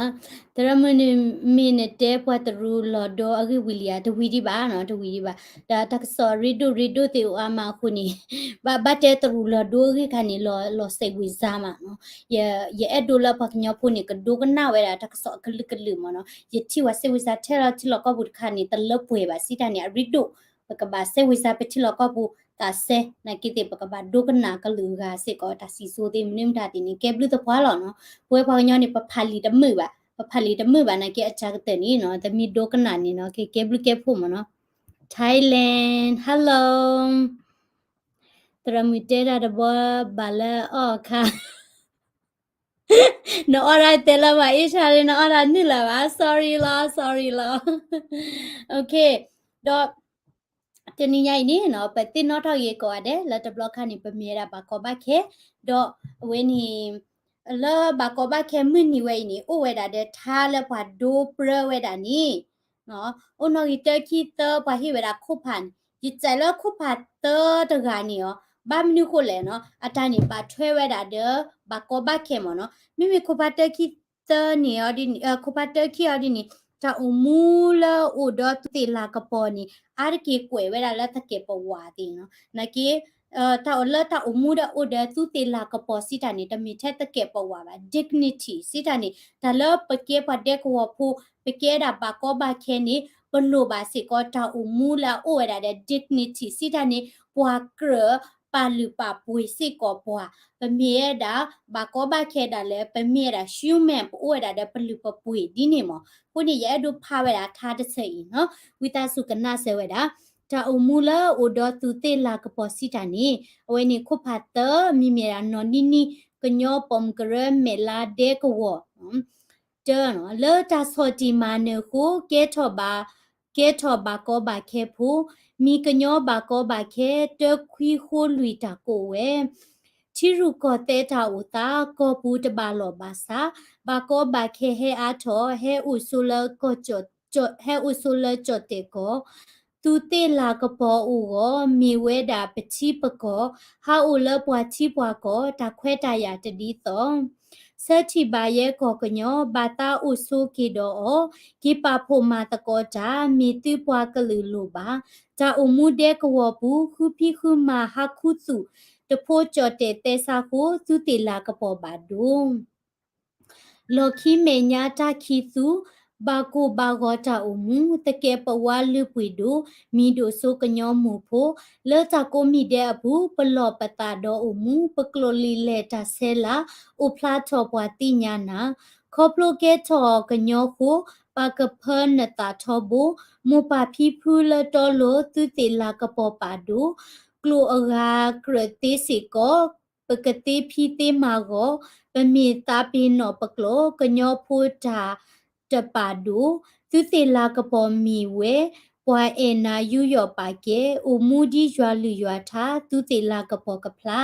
သရၣ်မုၣ်န့ၣ် မ့ၢ်နတဲပှၤတရူးလီၤဒိအဂ့ၢ်ဝံၤလံဧါ. တဝံၤဒံးဘၣ်နီၤ တဝံၤဒံးဘၣ်. ဒီးတၢ်ကစီၣ်ရ့ဒိၣ်ရ့ဒိၣ်သ့ၣ်အိၣ်အါမးအဃိန့ၣ် ဘၣ်ဘၣ်တဲတရူးလီၤဒိအဂ့ၢ်ခါန့ၣ် လီၤစဲးဝံၤစါမးနီၤ. ယအဲၣ်ဒိးလၢပှၤကညီဖိန့ၣ် ကဒိကနၣ်ဝဲဒၣ်တၢ်ကစီၣ်အကလုာ်ကလုာ်မးနီၤ. ယထံၣ်ဝဲစဲးဝံၤစါထဲလီၤထံလီၢ်ကီၢ်ပူၤတခါန့ၣ် တလၢပှဲၤဘၣ်စံးတၢ်န့ၣ် အရ့ဒိၣ် ပကဘၣ်စဲးဝံၤစါပထံလီၢ်ကီၢ်ပူၤသးစဲ နာ်က့သ့ၣ် ပကဘၣ်ဒိကနၣ်ကလုာ်အဂၤစ့ၢ်ကီး တၢ်စံၣ်စိၤသ့ၣ်မနုၤမတၤသ့ၣ်န့ၣ် ကဲဘျုးသပှၢ်လီၤနီၤ. ပဝဲပှၤကညီန့ၣ် ပဖးလံာ်တမုာ်ဘၣ်, ပဖးလံာ်တမုာ်ဘၣ်နာ်က့အစှၤကတၢၢ်န့ၣ်နီၤ တမ့ၢ်ဒိကနၣ်န့ၣ်နီၤ ကဲဘျုးကဲဖှိၣ်မးနီၤ. Thailand, hello. သရၣ်မုၣ်တဲတၢ်တဘီဘၣ်လၢအီၣ်အခါ နအီၣ်ဒၣ်တဲလၢၤဘၣ် အ့ၣ်ဆါရ့ နအီၣ်ဒၣ်နုာ်လၢၤဘၣ် sorry လီၤ sorry လီၤ. ဒီး တနံၤညါအံၤန့ၣ်နီၤ ပသ့ၣ်နီၣ်ထီၣ်ဂ့ၤကိးဂၤဒဲး လၢတဘျီခါန့ၣ် ပမ့ၢ်ဝဲဒၣ်ဘၣ်ကီဘၣ်ခဲ ဒီးအဝဲန့ၣ် လၢဘၣ်ကီဘၣ်ခဲမုၢ်နံၤဝဲအံၤန့ၣ် အိၣ်ဝဲဒၣ်ဒီးထါလၢပှၤဒိပြၢဝဲဒၣ်န့ၣ် အိၣ်နီၣ်ဂံၢ်တၢခံသၢ ပှၤဟ့ၣ်ဝဲဒၣ်ခိၣ်ဖးန့ၣ် ယစံးလၢခိၣ်ဖးသၢတဂၤန့ၣ်အီၤ ဘၣ်မနုၤဃိလဲၣ်နီၤ အတၢ်န့ၣ်ဘၣ်ထွဲဝဲဒၣ်ဒီး ဘၣ်ကီဘၣ်ခဲမးနီၤ မ့မ့ၢ်ခိၣ်ဖးတၢခံသၢန့ၣ်အီၤဒ်န့ၣ် ခိၣ်ဖးတၢခံအီၤဒ်န့ၣ် တၢ်အိၣ်မူလၢအိၣ်ဒီးသူးသ့ၣ်လၤကပီၤန့ၣ် အါတက့ၢ်ကွဲးဝဲဒၣ်လၢသကဲးပဝးသ့ၣ်နီၤ နာ်က့ တၢ်အိၣ်လၢတၢ်အိၣ်မူဒီးအိၣ်ဒီးသူးသ့ၣ်လၤကပီၤစံးတၢ်န့ၣ် တမ့ၢ်ထဲသကဲးပဝးဘၣ် dignity စံးတၢ်န့ၣ် တၢ်လၢပကဲပှၤဒဲကဝီၤဖိ ပကဲဒၣ်ဘၣ်ကီဘၣ်ခဲန့ၣ် ပလိၣ်ဘၣ်စ့ၢ်ကီးတၢ်အိၣ်မူလၢအအိၣ်ဝဲဒၣ်ဒီး dignity စံးတၢ်န့ၣ် ပှၤကြၢးပာ်လုၢ်ပာ်ပှ့ၤစ့ၢ်ကီးပှၤ ပမ့ၢ်ဝဲဒၣ် ဘၣ်ကီဘၣ်ခဲဒၣ်လဲာ် ပမ့ၢ်ဝဲဒၣ် human ပအိၣ်ဝဲဒၣ်ဒီးပလုၢ်ပပှ့ၤဒ်န့ၣ်မး အဃိန့ၣ် ယအဲၣ်ဒိးဖးဝဲဒၣ်ထါတဆၢအံၤနီၤ ဝံသးစူၤကနၣ်စၢၤဝဲဒၣ် တၢ်အိၣ်မူလၢအိၣ်ဒီးသူးသ့ၣ်လၤကပီၤစံးတၢ်န့ၣ် အဝဲန့ၣ်ခိၣ်ဖးသၢ မ့မ့ၢ်ဒၣ်နီၢ်နံၤနံၤ ကညီပိာ်မုၣ်ကရၢမဲာ်လါဒဲကဝီၤ တၢ လၢတၢ်ဆီၣ်တံၢ်မၤနၢၤအဃိ ကဲထီၣ်ဘၣ် ကဲထီၣ်ဘၣ်ကီဘၣ်ခဲဖိ မ့ၢ်ကညီဘၣ်ကီဘၣ်ခဲ တၢခွံဃိလွံၢ်တၢ်ကိးဝဲ ထံရူၢ်ကီၢ်သဲးတၢ်အိၣ်သး ကီၢ်ပူၤတဘၣ်လီၢ်ဘၣ်စး ဘၣ်ကီဘၣ်ခဲဟဲအါထီၣ် ဟဲအိၣ်ဆိးလၢကီၢ် ဟဲအိၣ်ဆိးလၢကၠီၣ်တဲၣ်ကီၢ် သူးသ့ၣ်လၤကပီၤအိၣ်ဂီၢ် မ့ၢ်ဝဲဒၣ်ပထံပကီၢ် ဟးအိၣ်လၢပှၤထံပှၤကီၢ် တၢ်ခွဲးတၢ်ယာ်တဒ်သိး ဆၢထံၣ်ဘၣ်ယဲကီၢ်ကညီ ဘၣ်သးအိၣ်ဆိးက့ၤဒီးအီၤ က့ၤပာ်ဖှိၣ်မၤသကိးတၢ် မ့ၢ်သုပှၤကလုာ်လိၣ်ဘၣ် တၢ်အိၣ်မူဒဲကဝီၤပူၤ ဃုဖံးဃုမၤဟးခူသူၣ် တဖိကၠီၣ်တဲၣ်သဲစးဃိ သူးသ့ၣ်လၤကပီၤဘၣ်ဒိ လီၢ်ခံမဲာ်ညါတၢ်ခံသူ ဘၣ်ကိၢ်ဘၣ်ဂီၤတၢ်အိၣ်မူ သကဲးပဝးလုၢ်ပှ့ၤဒိၣ် မံၤဒိၣ်စိကညီမိၢ်ဖိ လၢတၢ်ကိးမံၤဒဲးအပူၤ ပလီၢ်ပသးဒီးအိၣ်မူ ပကျိာ်လံာ်လဲၢ်တၢ်ဆဲးလၤ အိၣ်ဖျါထီၣ်ပှၤသ့ၣ်ညါနၤ ခီဖျိကဲထီၣ်ကညီဃိ ပာ်ကဖၢနသးထီဘိ မိၢ်ပၢ်ဖံဖုလၢတီလိၤ သုသ့ၣ်လၤကပီၤပာ်ဒိၣ် ကျိာ်အဂၤကြၢးသ့စ့ၢ်ကီး ပကသ့ဖံးသ့မၤဂီၤ ပမ့ၢ်သးပ့ၤနီၣ်ပကျိာ် ကညီဖိတၢ်တပာ်ဒိၣ် သုသ့ၣ်လၤကပီၤမ့ၢ်ဝဲ ပှၤအဲၣ်နၤယူးယီၣ်ပာ်ကဲ အိၣ်မူဒ်ယွၤလုၢ်ယွၤထါ သုသ့ၣ်လၤကပီၤကဖျါ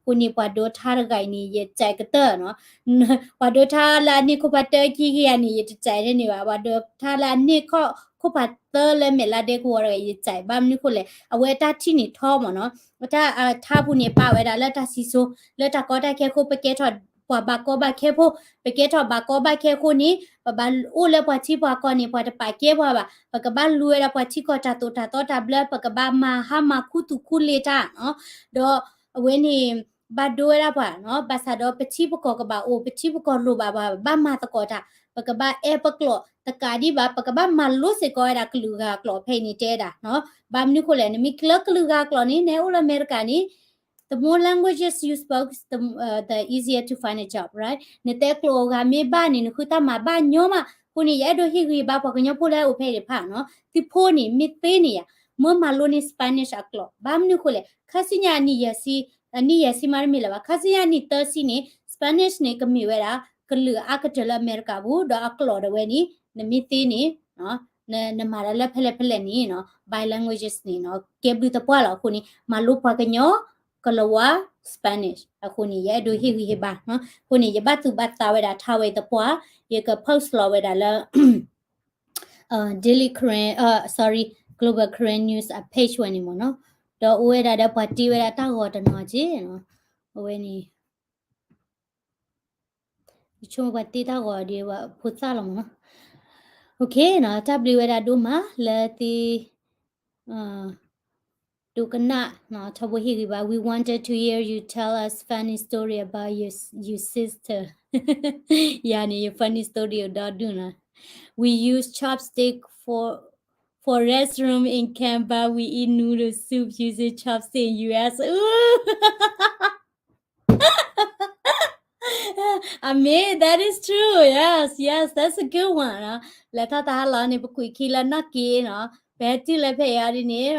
အဃိန့ၣ် ပှၤဒိးထါတဂၤအံၤန့ၣ် ယစံးကတၢၢ်နီၤ ပှၤဒိးထါလၢအန့ၢ်ခိၣ်ဖးတၢခံကယၤန့ၣ် ယတစံးန့ၢ်ဘၣ် ပှၤဒိးထါလၢအန့ၢ်ခိၣ်ဖးသၢလၢမဲာ်လါဒဲကဝီၤတဂၤ ယစံး ဘၣ်မနုၤဃိလဲၣ် အဝဲတၢ်ထံၣ်န့ၣ်ထီမးနီၤ တၢ်ထါပူၤန့ၣ် ပာ်ဝဲဒၣ်လၢတၢ်စံၣ်စိၤ လၢတၢ်ကီတၢ်ခဲအဃိ ပကဲထီၣ်ပှၤဘၣ်ကီဘၣ်ခဲဖိ ပကဲထီၣ်ဘၣ်ကီဘၣ်ခဲအဃိန့ၣ် ပဘၣ်အိၣ်လၢပှၤထံပှၤကီၢ်န့ၣ် ပှၤတပာ်ကဲပှၤဘၣ် ပကဘၣ်လူဝဲဒၣ်ပှၤထံကီၢ်တၢ်သိၣ်တၢ်သီတၢ်ဘျၢ ပကဘၣ်မၤဟါမၤခူသူၣ်ခူလ့တၢ်နီၤ ဒီးအဝဲန့ၣ် ဘၣ်ဒိဝဲဒၣ်ပှၤနီၤ ဘၣ်ဆၣ်ဒီးပထံပကီၢ်ကဘၣ်အိၣ် ပထံပကီၢ်လိၣ်ဘၣ်ပှၤ ဘၣ်မၤသကိးတၢ် ပကဘၣ်အဲၣ်ပကျိာ် တကးဒံးဘၣ် ပကဘၣ်မၤလိစ့ၢ်ကီးဝဲဒၣ်ကလုာ်ဂၤကျိာ်ဖဲအံၤန့ၣ်တဲဒၣ်နီၤ ဘၣ်မနုၤဃိလဲၣ် နမ့ၢ်ကျၢကလုာ်ဂၤကျိာ်န့ၣ် နအိၣ်လၢအမဲရကၤန့ၣ် the more languages you spoke, the, uh, the easier to find a job, right? နတဲကျိာ်အဂၤမ့ၢ်ဘၣ်န့ၣ် နဃုတၢ်မၤဘၣ်ညီမး အဃိန့ၣ် ယအဲၣ်ဒိးဟ့ၣ်ဂံၢ်ဟ့ၣ်ဘါပှၤကညီဖိလၢအအိၣ်ဖဲအံၤတဖၣ်နီၤ, သုဖိန့ၣ် မ့ၢ်သ့န့ၣ်ယါ, မၢမၤလိန့ၢ် Spanish အကျိာ်, ဘၣ်မနုၤအဃိလဲၣ်, ခါဆူညါအနံၣ်ယဲၢ်ဆံ, အနံၣ်ယဲၢ်ဆံမးတမ့ၢ်လၢၤဘၣ်, ခါဆူညါအနံၣ်သၢဆံန့ၣ် Spanish န့ၣ် ကမ့ၢ်ဝဲဒၣ် ကလုာ်အါကတၢၢ်လၢအမဲရကၤပူၤ, ဒီးအကျိာ်ဒၣ်ဝဲန့ၣ် နမ့ၢ်သ့န့ၣ် နမၤတၢ်လၢဖဲလဲၣ်ဖဲလဲၣ်န့ၣ်နီၤ, bi languages န့ၣ်နီၤ, ကဲဘျုးသပှၢ်လီၤ. အဃိန့ၣ် မၤလိပှၤကညီ, ကလၤဝါ, Spanish အဃိန့ၣ် ယအဲၣ်ဒိးဟ့ၣ်ဂံၢ်ဟ့ၣ်ဘါနီၤ. အဃိန့ၣ် ယဘၣ်သူၣ်ဘၣ်သးဝဲဒၣ်ထါဝဲသပှၢ်, ယက post လီၤဝဲဒၣ်လၢ Daily Karen, sorry, Global Karen News အ page ဝဲန့ၣ်မ့ၢ်နီၤ, ဒီးအိၣ်ဝဲဒၣ်ဒီးပှၤတ့ဝဲဒၣ်တၢ်ဂီၤတနီၤက့နီၤ, အဝဲန့ၣ် ယဆိကမိၣ်ပှၤတ့တၢ်ဂီၤဒီးဖိသၣ်လီၤမ့ၢ်နီၤ. Okay နီၤ, တၢ်ဘျုးဝဲဒၣ်ဒိၣ်မးလၢသု ဒိကနၣ်နီၤ, ထီဘိဟ့ၣ်ဂံၢ်ဘါ, we wanted to hear you tell us funny story about your, your sister. ယၤန့ၣ် ယ funny story အိၣ်ဒီဒူၣ်နီၤ. We use chopstick for, for restroom in camp, but we eat noodle soup using chopstick in U S. Ooh! I mean, that is true. Yes, yes, that's a good one. လဲၤထီၣ်တၢ်ဟးလီၤန့ၣ် ပကွံာ်ခံလၢနီၣ်က့နီၤ, ပဟဲတုၤလၢဖဲအံၤဒ်န့ၣ်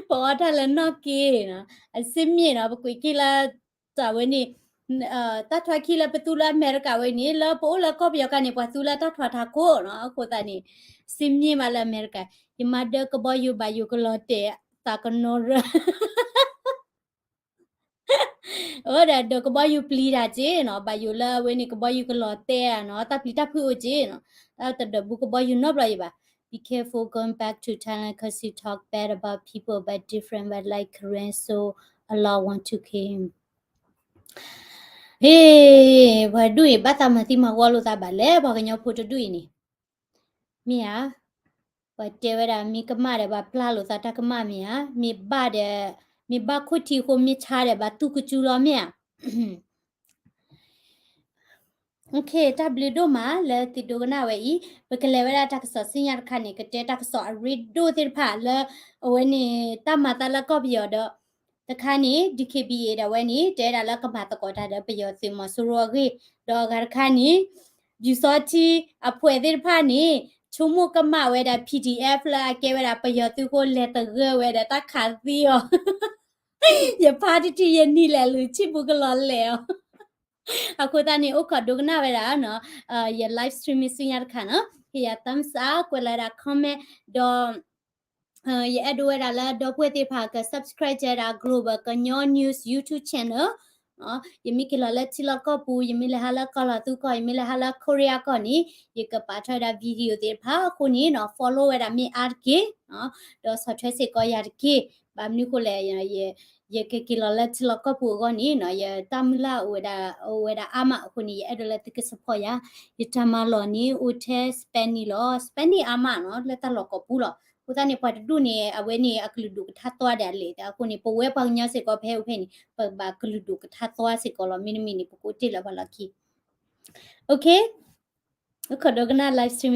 ပအီၣ်တၢ်လၢနီၣ်က့နီၤ, အစ့မ့ၢ်နီၤ, ပကွံာ်ခံလၢ တၢ်ဝဲန့ၣ် တၢ်ထွဲခံလၢပသူလၢအမဲရကၤဝဲန့ၣ် လၢပအိၣ်လၢကီၢ်ပယီၤခါန့ၣ် ပှၤသူလၢတၢ်ထွဲထးခိၣ်နီၤ, အဃိသတးန့ၣ် စ့မ့ၢ်မးလၢအမဲရကၤ, ယမါဒၢကဘီယူၤဘၣ်ယိၣ်ကလီၤတဲာ်သးကနီရၢ အိၣ်ဒီးဒၢးကဘီယူၤပျံၤတၢ်က့နီၤ, ဘၣ်ယိၣ်လၢအဝဲန့ၣ် ကဘီယူၤကလီၤတဲာ်နီၤ, တၢ်ပျံၤတၢ်ဖုးအိၣ်က့နီၤ, တၢ်တဒၢးဘူးကဘီယူၤနီတဘျီယံၤဘၣ်. Be careful going back to Thailand 'cause you talk bad about people but different but like Karen, so a lot want to came. ဟ့ၣ်, ပှၤဒူၣ်အံၤ ဘၣ်သးမၤသံမၤဝီလိာ်သးဘၣ်လဲၣ်, ပှၤကညီဖိတဒူၣ်အံၤန့ၣ် မ့ၢ်ဧါ, ပှၤတဲဝဲဒၣ် မ့ၢ်ကမၣ်ဒီး ဘၣ်ပျၢ်လိာ်သးတၢ်ကမၣ်မ့ၢ်ဧါ, မ့ၢ်ဘၣ်ဒီး မ့ၢ်ဘၣ်ခိၣ်ထံးအဃိ မ့ၢ်ဆါဒီး ဘၣ်သူၣ်ကစူလီၤမ့ၢ်ဧါ. တၢ်ဘျုးဒိၣ်မးလၢသုဒိကနၣ်ဝဲအံၤ, ပကလဲၤဝဲဒၣ်တၢ်ကစီၣ်ဆူညါတခါန့ၣ် ကတဲတၢ်ကစီၣ်အရ့ဒိၣ်သ့ၣ်တဖၣ်လၢ အဝဲန့ၣ် တၢ်မၤသးလၢကီၢ်ပယီၤဒီး တခါန့ၣ် DKBA ဒၣ်ဝဲန့ၣ် တဲဒၣ်လၢကမၤသကိးတၢ်ဒီးပယီၤသုးမီၤစိရိၤအဂ့ၢ်, ဒီးအဂၤတခါန့ၣ် ပျူစောထီးအဖှဲးသ့ၣ်တဖၣ်န့ၣ် ဆိကမိၣ်ကမၣ်ဝဲဒၣ် PDF လၢအကဲဝဲဒၣ်ပယီၤသုးအဃိ လဲၤသဂၢၢ်ဝဲဒီးတၢ်ခးသံအီၤ ယဖါတထံၣ်ယနံၤလဲၤလူၤ ဆံၣ်ပူၤကလီၤလဲၤအီၤ အဃိသတးန့ၣ် အိၣ်ခိးဒိကနၣ်ဝဲဒၣ်နီၤ, ယ live stream ဆူညါတခါနီၤ, ဟ့ၣ်ယၤ thumbs up ကွဲးလီၤဝဲဒၣ် comment ဒီး ယအဲၣ်ဒိးဝဲဒၣ်လၢဒီပုၢ်ဝဲၢ်သ့ၣ်တဖၣ်က subscribe ဝဲဒၣ် Global ကညီ News YouTube channel ယမ့ၢ်က့ၤလီၤလၢထံလီၢ်ကီၢ်ပူၤ, ယမ့ၢ်လဲၤဟးလၢကီၢ်လီၤသူကီၢ်, ယမ့ၢ်လဲၤဟးလၢ Korea ကီၢ်န့ၣ် ယကပာ်ထီၣ်ဝဲဒၣ် video သ့ၣ်တဖၣ်အဃိန့ၣ်နီၤ follow ဝဲဒၣ်မ့ၢ်အါတက့ၢ်, ဒီးဆီၣ်ထွဲစ့ၢ်ကီးယၤတက့ၢ်. ဘၣ်မနုၤအဃိလဲၣ်, ယကက့ၤလီၤလၢထံလီၢ်ကီၢ်ပူၤအဂီၢ်န့ၣ်နီၤ ယတၢ်မုၢ်လၢ်အိၣ်ဝဲဒၣ် အိၣ်ဝဲဒၣ်အါမးအဃိန့ၣ် ယအဲၣ်ဒိးလၢသုက support ယၤ, ယတၢ်မၤလီၢ်န့ၣ် အိၣ်ထဲ Spanish လီၤ, Spanish အါမးနီၤ လၢတၢ်လီၢ်ကီၢ်ပူၤလီၤ. အဃိသတးန့ၣ် ပှၤတဒူၣ်န့ၣ် အဝဲန့ၣ် အကလုာ်ဒူၣ်ကထါသွါဒၣ်လဲာ် အဃိန့ၣ် ပဝဲပှၤကညီစ့ၢ်ကီး ပဟဲအိၣ်ဖဲန့ၣ် ပဘၣ်ကလုာ်ဒူၣ်ကထါသွါစ့ၢ်ကီးလီၤ. မ့တမ့ၢ်န့ၣ် ပကအိၣ်တ့ၢ်လၢပှၤလီၢ်ခံ Okay, အိၣ်ခိးဒိကနၣ် live stream